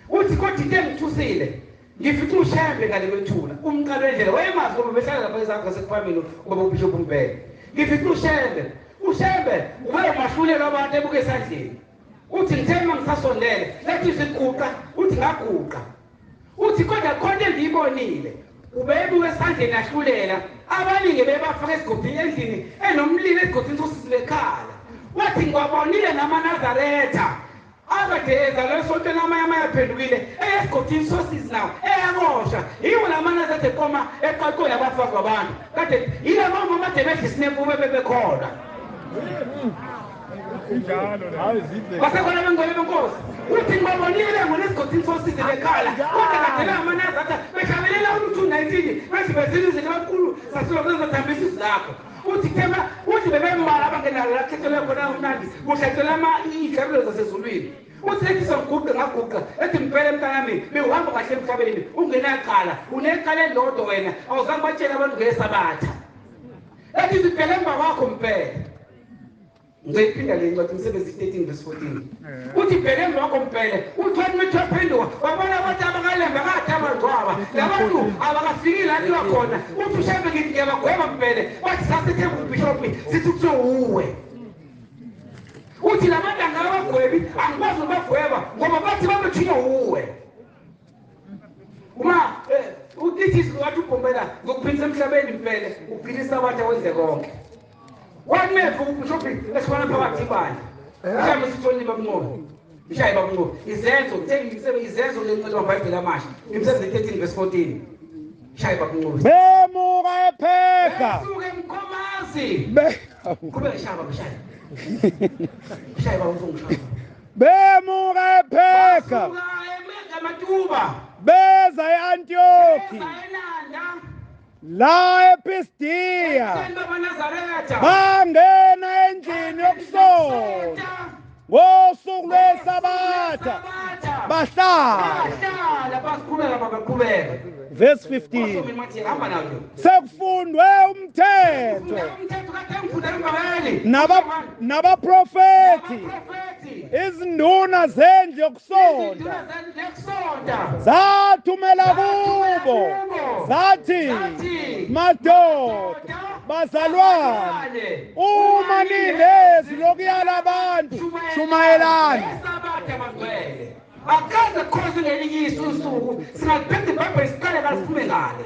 Uthi kodwa into engithusile ngifica uShembe ngale kwethuna umqalo wendlela wayemazi ngoba behlala lapha ezange sekuphambili ubaba uBishop uMbhele. Ngifica uShembe, uShembe ube umahlulelo abantu ebuke esandleni. Uthi ngithe uma ngisasondele lethi siguqa, uthi ngaguqa. Uthi kodwa khona engiyibonile. Ubebuka esandleni ahlulela abaningi bebafaka esigodini endlini enomlilo esigodini sosizi bekhala. Wathi ngiwabonile namaNazaretha akade ezalwe esontweni amanye amayaphendukile eyesigodini sosizi nawo eyabosha. Yiwo lamanazaretha eqoma eqaqola abafazi babantu kade yile mama ade bedla isinemfubo bebekhona. Basekhona bengcwele benkosi. Uthi ngibabonile ngolesigodini sosizi bekhala kodwa kade bengamanazaretha behlabelela u-219 bethi bezile izinto abakhulu sasilokuzathambisa izwi lakho. Uthi thema uthi bebembala abangenalo la khethelwe khona umnandi kuhlatshelwa iy'hlabelo zasezulwini. Uthi ethi songuqa ngaguqa ethi mpele mntanami bewuhamba kahle emhlabeni ungenacala unecala elilodwa wena awuzange batshele abantu ngesabatha. Ethi zibhele emva kwakho mpele. Ngizoyiphinda le ncwadi Imisebenzi 13 verse 14. Uthi bheke emva kwakho mpele. Uthi wathi waphenduka wabona abantu abakalembe kade abangcwaba labantu abakafikile la kuyiwa khona. Uthi uShembe ngithi ngiyabagweba mpele bathi sasithemba ubhishophi sithi kuthiwe uwe. Uthi labantu angabagwebi angikwazi ukubagweba ngoba bathi babethunywe uwe. Uma uthi wathi ubhombela ngokuphilisa emhlabeni mpele uphilisa abantu awenze konke. Wamevu ubhishophi esifana phakathi ibandla. Mhlawumbe sitholile babunqobe. Mshaye babunqobe. Izenzo ngithe izenzo lencwadi yamaBhayibheli amasha. Imisebenzi 13 verse 14. Mshaye babunqobe. Bemuka epheka. Besuke emkhomazi. Qhubeka shaba mshaye. Mshaye babunqobe. Bemuka epheka. Basuka eMatuba. Beza eAntioki. Beza eNanda. La ePisidiya bangena endlini yokusonta ngosuku lweSabatha bahlala. Verse 15. Sekufundwe umthetho nabaprofethi izinduna zendlu yokusonta zathumela kubo zathi, madoda bazalwane, uma ninezwi lokuyala abantu shumayelani. Akaze khonze ngelinye isu usuku singaphethe iBhayibheli siqale kasiphume ngale.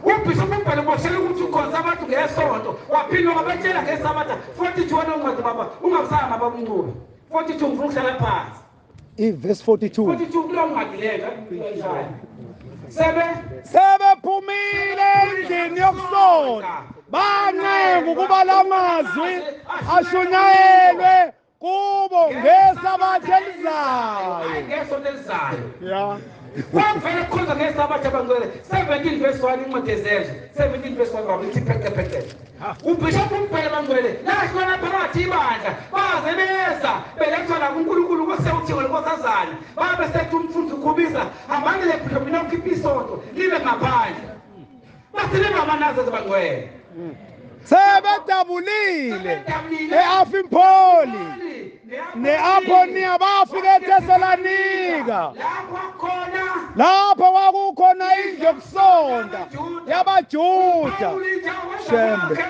Ubhishophu umbhalo uboshela ukuthi ukhonza abantu ngesonto waphinde wabatshela ngesabatha. 42 wena ncwadi baba ungabusanga baba uNcube. 42 ngifuna ukuhlala phansi. Verse 42. 42 kulo ncwadi leyo. Sebephumile endlini yokusonta bancenga ukuba lamazwi ashunyayelwe kubo ngesabatha elizayo. Ngesonto elizayo. Yeah. Kwavele kukhonza ngesabatha abangcwele. 17 verse 1 incwadi yeZenzo. 17 verse 1 baba ithi pheqe pheqe. Ubhishophu umbhele bangcwele lahlwana phakathi ibandla baze beza belethwa la kuNkulunkulu kosewuthiwe nkosazana babe sethi umfundi ukhubisa hambani le bhishophu nokhipha isonto libe ngaphandle. Base bamanazaretha bangcwele. Sebedabulile eAfimpoli neAphonia bafika eThesalonika lapho kwakukhona indlu yokusonta yabaJuda. Shembe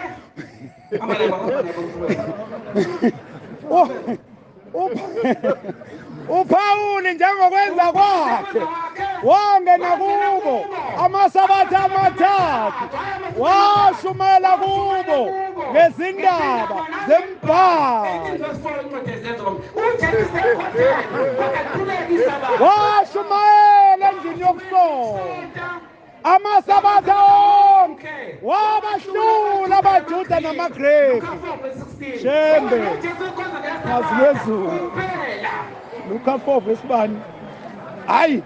uPawuli njengokwenza kwakhe wangena kubo amasabatha amathathu washumayela kubo ngezindaba zembhalo. Washumayela endlini yokusonta amasabatha onke wabahlula abaJuda namaGreki. Shembe ngazi lwezulu. Luka 4 verse 1. Hayi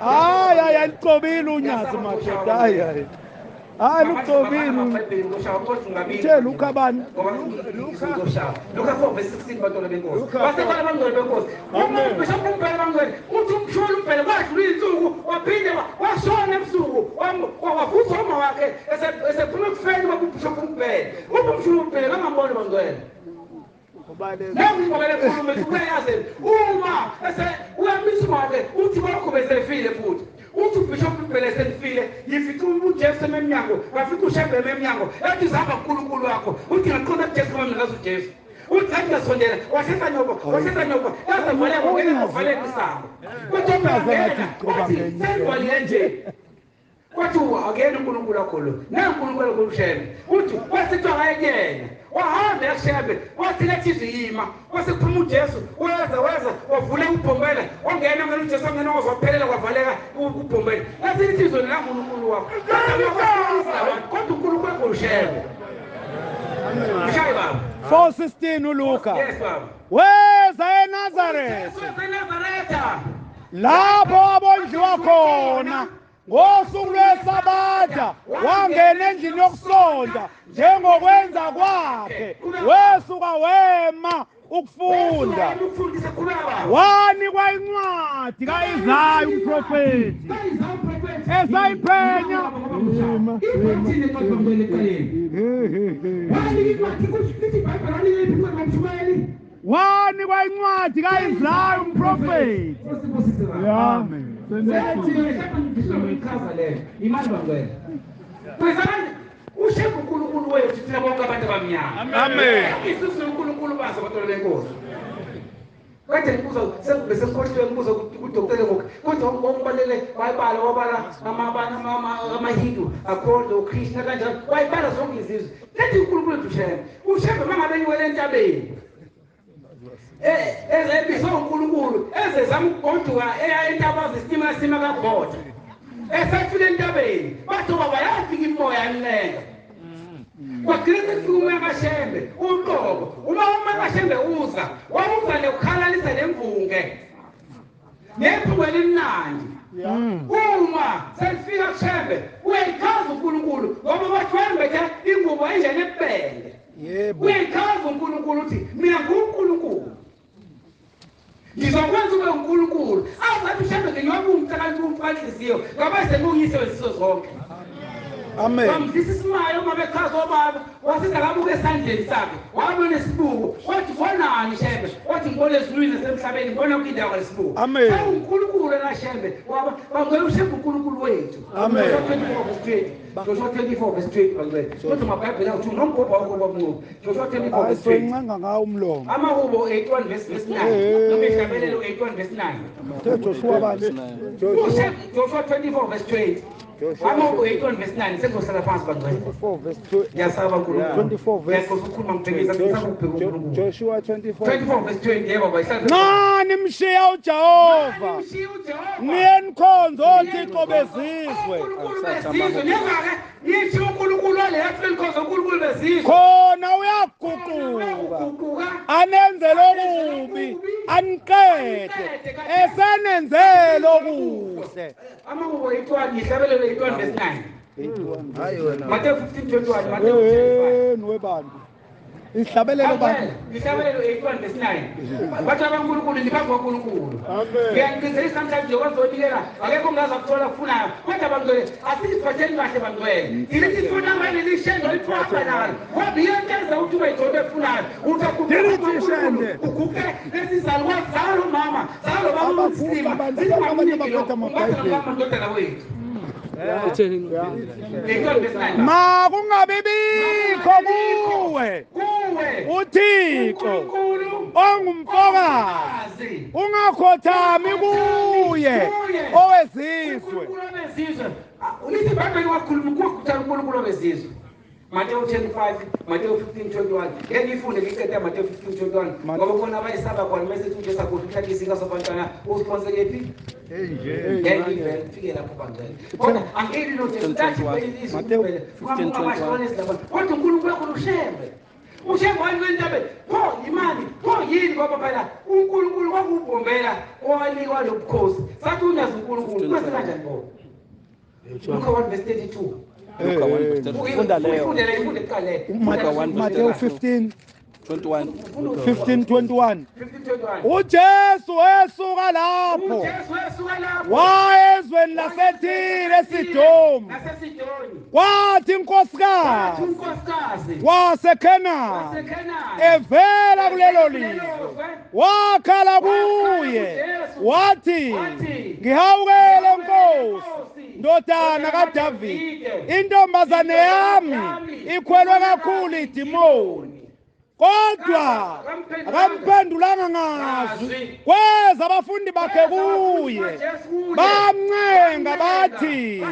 hayi hayi licobile unyazi madoda. Hayi hayi hayi lucobile. Uthe Luka bani? Luka 4 verse 16 bantwana benkosi. Basekhona abangcwele benkosi. Ubhishophu umbhele bangcwele uthi umsholo umbhele kwadlula iy'nsuku waphinde washona ebusuku wavuswa uma wakhe esephuma ekufeni kwakubhishophu umbhele. Ubumsholo umbhele bangamboni bangcwele. Nangibabele khuluma uyayazi uma ese uyamisa wakhe uthi bakho besefile futhi. Uthi ubhishophu umbhele sefile yifica uJesu emnyango wafika uShembe emnyango ethi zihamba kuNkulunkulu wakho uthi ngaqonda kuJesu ngoba mina ngazi uJesu. Uthi ngathi ngasondela wahlisa nyoko wahlisa nyoko yaze valeka ngena kuvaleka isango. Uthi sengivalile nje. Kwathi akuyena uNkulunkulu wakho lo, naNkulunkulu wakho uShembe. Uthi kwasithiwa kayekuyena, wahamba yakuShembe, wathi lethi izwi yima, kwase kuphuma uJesu, weza wavula ubhombela, wangena ngena uJesu wangena waphelela kwavaleka ubhombela. Lathi lithi izwi laNkulunkulu wakho. Kodwa uNkulunkulu wakho uShembe. Mshayi baba. 4:16 uLuka. Yes baba. Weza eNazaretha. Weza eNazaretha. Lapho abondliwa khona ngosuku lweSabatha wangena endlini yokusonta njengokwenza kwakhe, wesuka wema ukufunda. Wanikwa incwadi kaIsaya umprofeti esayiphenya. Wanikwa incwadi kaIsaya umprofeti. Amen. Ushembe uNkulunkulu wethu thina bonke abantu abamnyama. Amen. Isizwe uNkulunkulu bazo abantwana benkosi. Kade ngibuza bese ngikhohliwe ngibuza kudokotela ngoku. Kodwa wongibalele wayibala wabala amaHindu akhonzo uKrishna kanjalo wayibala zonke izizwe. Lethi uNkulunkulu wethu uShembe. uShembe mangabe enyukele entabeni ezebizwa uNkulunkulu ezezama ukugoduka eya entaba zesitima sima kaGoda. Esafika entabeni bathi baba yafika imoya yancenga. Kwagcina sekufika umoya kaShembe uqobo. Uma umoya kaShembe uza wawuza nekukhalalisa nemvunge nephunga elimnandi. Uma selifika kuShembe uyayichaza uNkulunkulu ngoba bathi wembethe ingubo enjani ebubende. Yebo. Uyayichaza uNkulunkulu uthi mina nguNkulunkulu. Ngizokwenza ube uNkulunkulu. Azathi uShembe ngiyoba umnhliziyo ngoba senguyise wezizwe zonke. Amen. Bamdlisa isimayo uma bechaza obaba, wasiza kabuka esandleni sakhe, wabona isibuko, wathi bonani Shembe, wathi ngibona ezulwini nasemhlabeni, ngibona yonke indawo ngalesibuko. Amen. UNkulunkulu na Shembe, waba bangcwele uShembe uNkulunkulu wethu. Amen. Joshua 24 verse 20. Joshua 24 verse 20 bangcwele. Kodwa amabhayibheli awuthi nomgobho wakho kwabunqobo. Joshua 24 verse 20. Ayisoncenga ngawo umlomo. Amahubo 81 verse 9. Noma ihlabelelo 81 verse 9. Joshua bani? Joshua 24 verse 20. Amahubo 81 verse 9 sengizohlala phansi bangcwele. 24 verse 2. Ngiyasaba uNkulunkulu. 24 verse Ngiyaxoxa ukukhuluma ngibhekisa ngisaba ukubheka uNkulunkulu. Joshua 24. 24 verse 20 yebo baba ihlala. Nxa nimshiya uJehova Nimshiya uJehova. niye nikhonze othixo bezizwe, uNkulunkulu bezizwe niyangake nishiya uNkulunkulu wale yathi nikhonze uNkulunkulu bezizwe. Khona uyaguquka anenzele okubi aniqede esenenzele okuhle. Amahubo 81 ihlabelelo 81 verse 9. Hayi wena. Matthew 15:21 Matthew 25. Webantu. Ihlabelelo bantu. Ihlabelelo 81 verse 9. Bathi abankulunkulu niphambi kwaNkulunkulu. Amen. Ngiyangiqinisekisa namhlanje kwazonikela akekho ongaze akuthola kufunayo. Kodwa bangcwele asiziphatheni kahle bangcwele. Ngilithi ifuna manje lishende liphuhamba nalo. Ngoba iyo nto enza ukuthi ube yinto efunayo. Uthi Lilithi ishende. uguqe lesizalukwazi zalo mama zalo baba Abaguqa umslima. abantu, abantu abaphethe amabhayibheli. Amadodana wethu. 81 verse 9. Makungabi bikho kuwe Kuwe uThixo uNkulunkulu ongumfokazi, ungakhothami kuye owezizwe. uNkulunkulu wezizwe. Ulithi iBhayibheli wakhuluma ukukhuthala uNkulunkulu wezizwe. Matthew 10:5, Matthew 15:21. Ngeke ngifunde ngiqede Matthew 15:21 ngoba khona abayisaba khona mase uthi uJesu akhohle uthatha isinkwa sabantwana usiphonse kephi? Ngeke ngivele ngifike lapho bangcwele. Kodwa angeke lo Jesu tathi izwi Matthew 15:21. Kodwa uNkulunkulu wakho uShembe. uShembe waliwe entabeni. Pho imali, pho yini ngoba phela uNkulunkulu kwakubhombela owanikwa lobukhosi. Sathi unazi uNkulunkulu kwase kanjani bo? Luka 1 verse 32. Luka 1 verse 32. Funda leyo. Ifunde leyo, ifunde kuqala leyo. Luka 1 verse Matthew 15 21. 15:21 15:21. uJesu wesuka lapho uJesu wesuka lapho. waya ezweni laseTire eSidoni. Nasesidoni. Kwathi inkosikazi Wathi unkosikazi waseKhenani waseKhenani evela kulelo lizwe wakhala kuye wathi, ngihawukele Nkosi, ndodana kaDavide, intombazane yami ikhwelwe kakhulu idimoni. Kodwa akamphendulanga ngazwi. Kweza abafundi bakhe kuye, bamncenga bathi,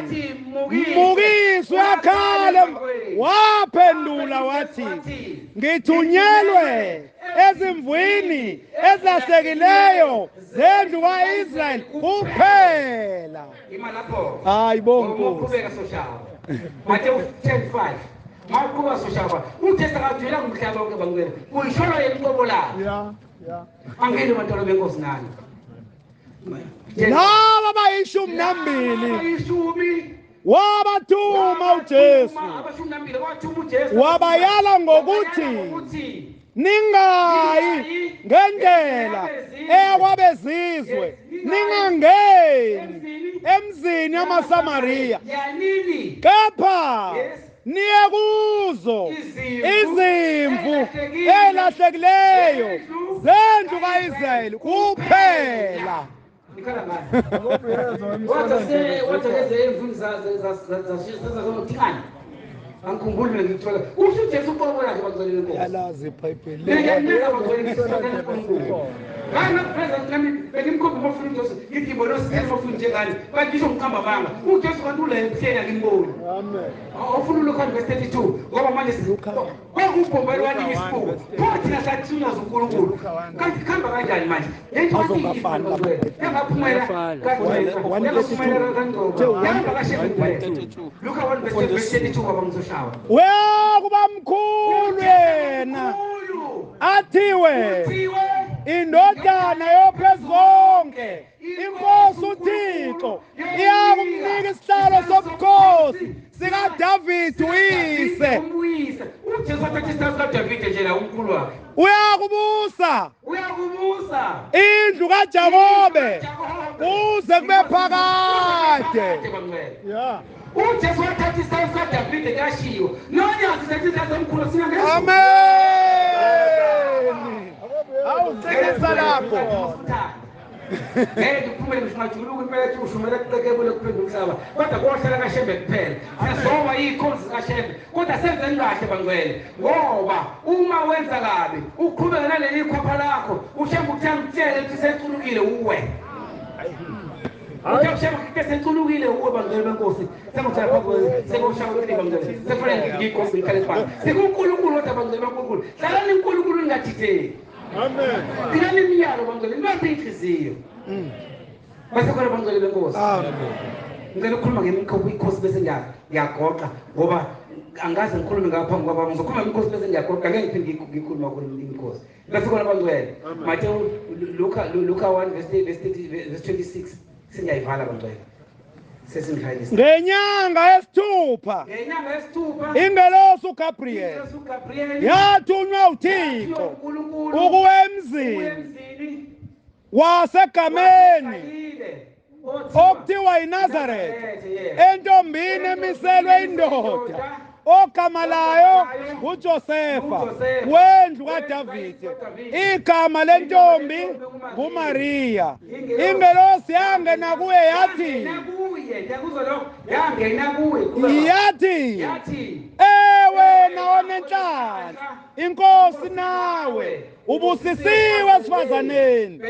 mukiswe akhale. Waphendula wathi, ngithunyelwe ezimvwini ezilahlekileyo zendlu ka-Israyeli kuphela. Hayi bonke. Mateyu 10:5. Mawuqhuba soshaba uJesu akajwayelanga umhlaba wonke bangcwele, kuyisholo yena uqobo lakhe. Angeke bantwana benkosi nani. Laba bayi-12 wabathuma uJesu, wabayala ngokuthi ningayi ngendlela eyakwabezizwe, ningangeni emzini yamaSamariya, kepha niye kuzo izimvu elahlekileyo zendlu kaIsrayeli kuphela. Angikhumbuli mina ngikuthola usho uJesu uqobo lakhe bangcwele benkosi. Yalazi iBhayibheli. Ngani bengimkhomba umfuna uJesu ngithi ngibona usithele umfuna njengani kanti ngisho ngiqamba amanga uJesu kanti ula emhleni angimboni. Amen. Awufuna uLuka verse 32 ngoba manje kwakubhomba wanika isibuko pho thina sathunywa uNkulunkulu kanti kuhamba kanjani manje lento yangaphumela Luka 1 verse 32 baba ngizoshawa. Uyakuba mkhulu yena athiwe indodana yoPhezukonke, inkosi uThixo iyakumnika isihlalo sobukhosi sikaDavid uyise. uJesu wathatha isihlalo sikaDavide nje la umkhulu wakhe. Uyakubusa indlu kaJakobe kuze kube phakade. uJesu wathatha isihlalo sikaDavide kuyashiwo nonyazi thatha isihlalo somkhulu singangezwa. Amen. Awuqinisa lapho. Ngeke uphumele ngisho ungajuluka impela ethi ushumela kuqekebule kuphendula umhlaba kodwa kohlala kaShembe kuphela. Siyasoba iy'khonzi zikaShembe kodwa senzeni kahle bangcwele, ngoba uma wenza kabi uqhubeke naleli khwapha lakho uShembe uthi angitshele ukuthi seculukile uwe. Uthi uShembe ukuthi seculukile uwe bangcwele benkosi. Sengutshela phambi sekushaya ukuthi bangcwele sekufanele ngigombe ngikhale phansi. SikuNkulunkulu kodwa bangcwele baNkulunkulu. Hlalani uNkulunkulu ningadideki. Amen. Thina imiyalo bangcwele nibambe inhliziyo. Bese khona bangcwele benkosi. Amen. Ngicela ukukhuluma ngemikhosi bese ngiyagoqa ngoba angaze ngikhulume ngaphambi kwababa, ngizokhuluma ngemikhosi bese ngiyagoqa ngeke ngiphinde ngikhulume kakhulu imikhosi. Bese khona bangcwele. Mateyu Luka 1 verse 26 sengiyayivala bangcwele. Sesingihayisa. Ngenyanga yesithupha ingelosi uGabriel yathunywa uThixo ukuya emzini wasegameni okuthiwa yiNazaretha, entombini emiselwe indoda ogama layo nguJosefa wendlu kaDavide, igama lentombi nguMaria. Ingelosi yangena kuye yathi, ewe onenhlanhla, inkosi nawe, ubusisiwe esifazaneni.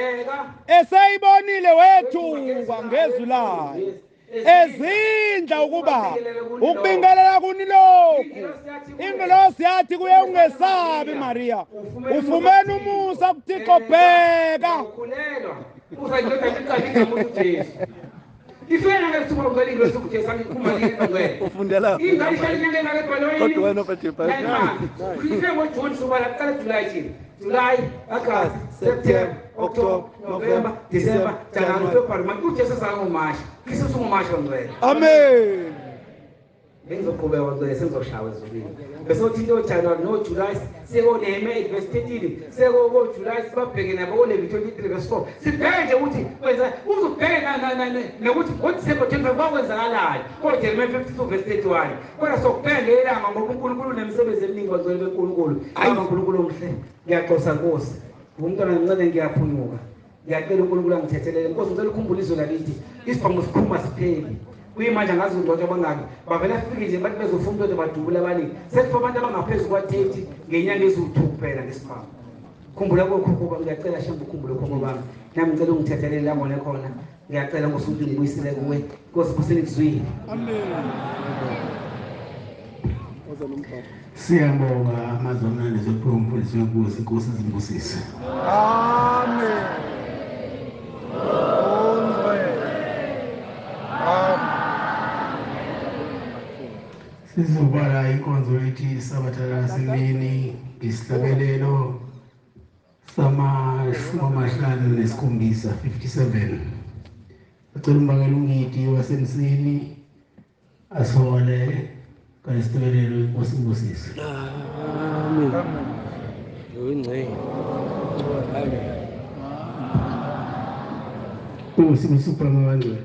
Eseyibonile wethuka ngezwi layo, ezindla ukuba ukubingelela kuni lokhu. Ingelosi yathi kuye, ungesabi Maria, ufumene umusa kuThixo, bheka. Ufundela kodwa wena ophethe iBhayibheli. July, August, September, October, November, December, January, February. Manje uJesu sangomasha. Kristu ungomasha ngcwele. Amen. Bengizoqhubeka ngcwele sengizoshawa ezulwini. Bese uthi into January no July seko neme verse 13 seko ko July sibabheke nabo ko 23 verse 4. Sibheke nje ukuthi kwenza uzobheke nokuthi ngo December 25 kwakwenzakalani. Ko Jeremiah 52 verse 31. Kodwa sokubheke ilanga ngoba uNkulunkulu unemisebenzi eminingi bangcwele beNkulunkulu. Hayi uNkulunkulu omhle. Ngiyaxosa Nkosi. Umntwana ngicela ngiyaphunyuka. Ngiyacela uNkulunkulu angithethelele. Nkosi ngicela ukhumbule izwe lakithi. Isibhamu sikhuma sipheli. Kuyimanje angazi ukuthi abangaki bavela fike nje bathi bezofuna into badubula abaningi. Sekufa abantu abangaphezu kwa-30 ngenyanga eziwu-2 kuphela ngesimanga. Khumbula kokhokho bami, ngiyacela Shembe ukhumbule okhokho bami. Nami ngicela ungithethelele la ngone khona. Ngiyacela ngosuku ngibuyisele kuwe. Nkosi busenikuzwile. Amen. Siyabonga amazwi amnandi zophiwa umfundisi wenkosi, inkosi izimbusise. Amen. Ongcwele. Amen. Sizobala inkonzo ethi Sabatha lasemini ngesihlabelelo sama-57 57. Acela umbangela ungidi wasemsini asihole ngalesihlabelelo, inkosi imbusise. Amen. Ungcwele. Amen. Inkosi ibusise abangcwele.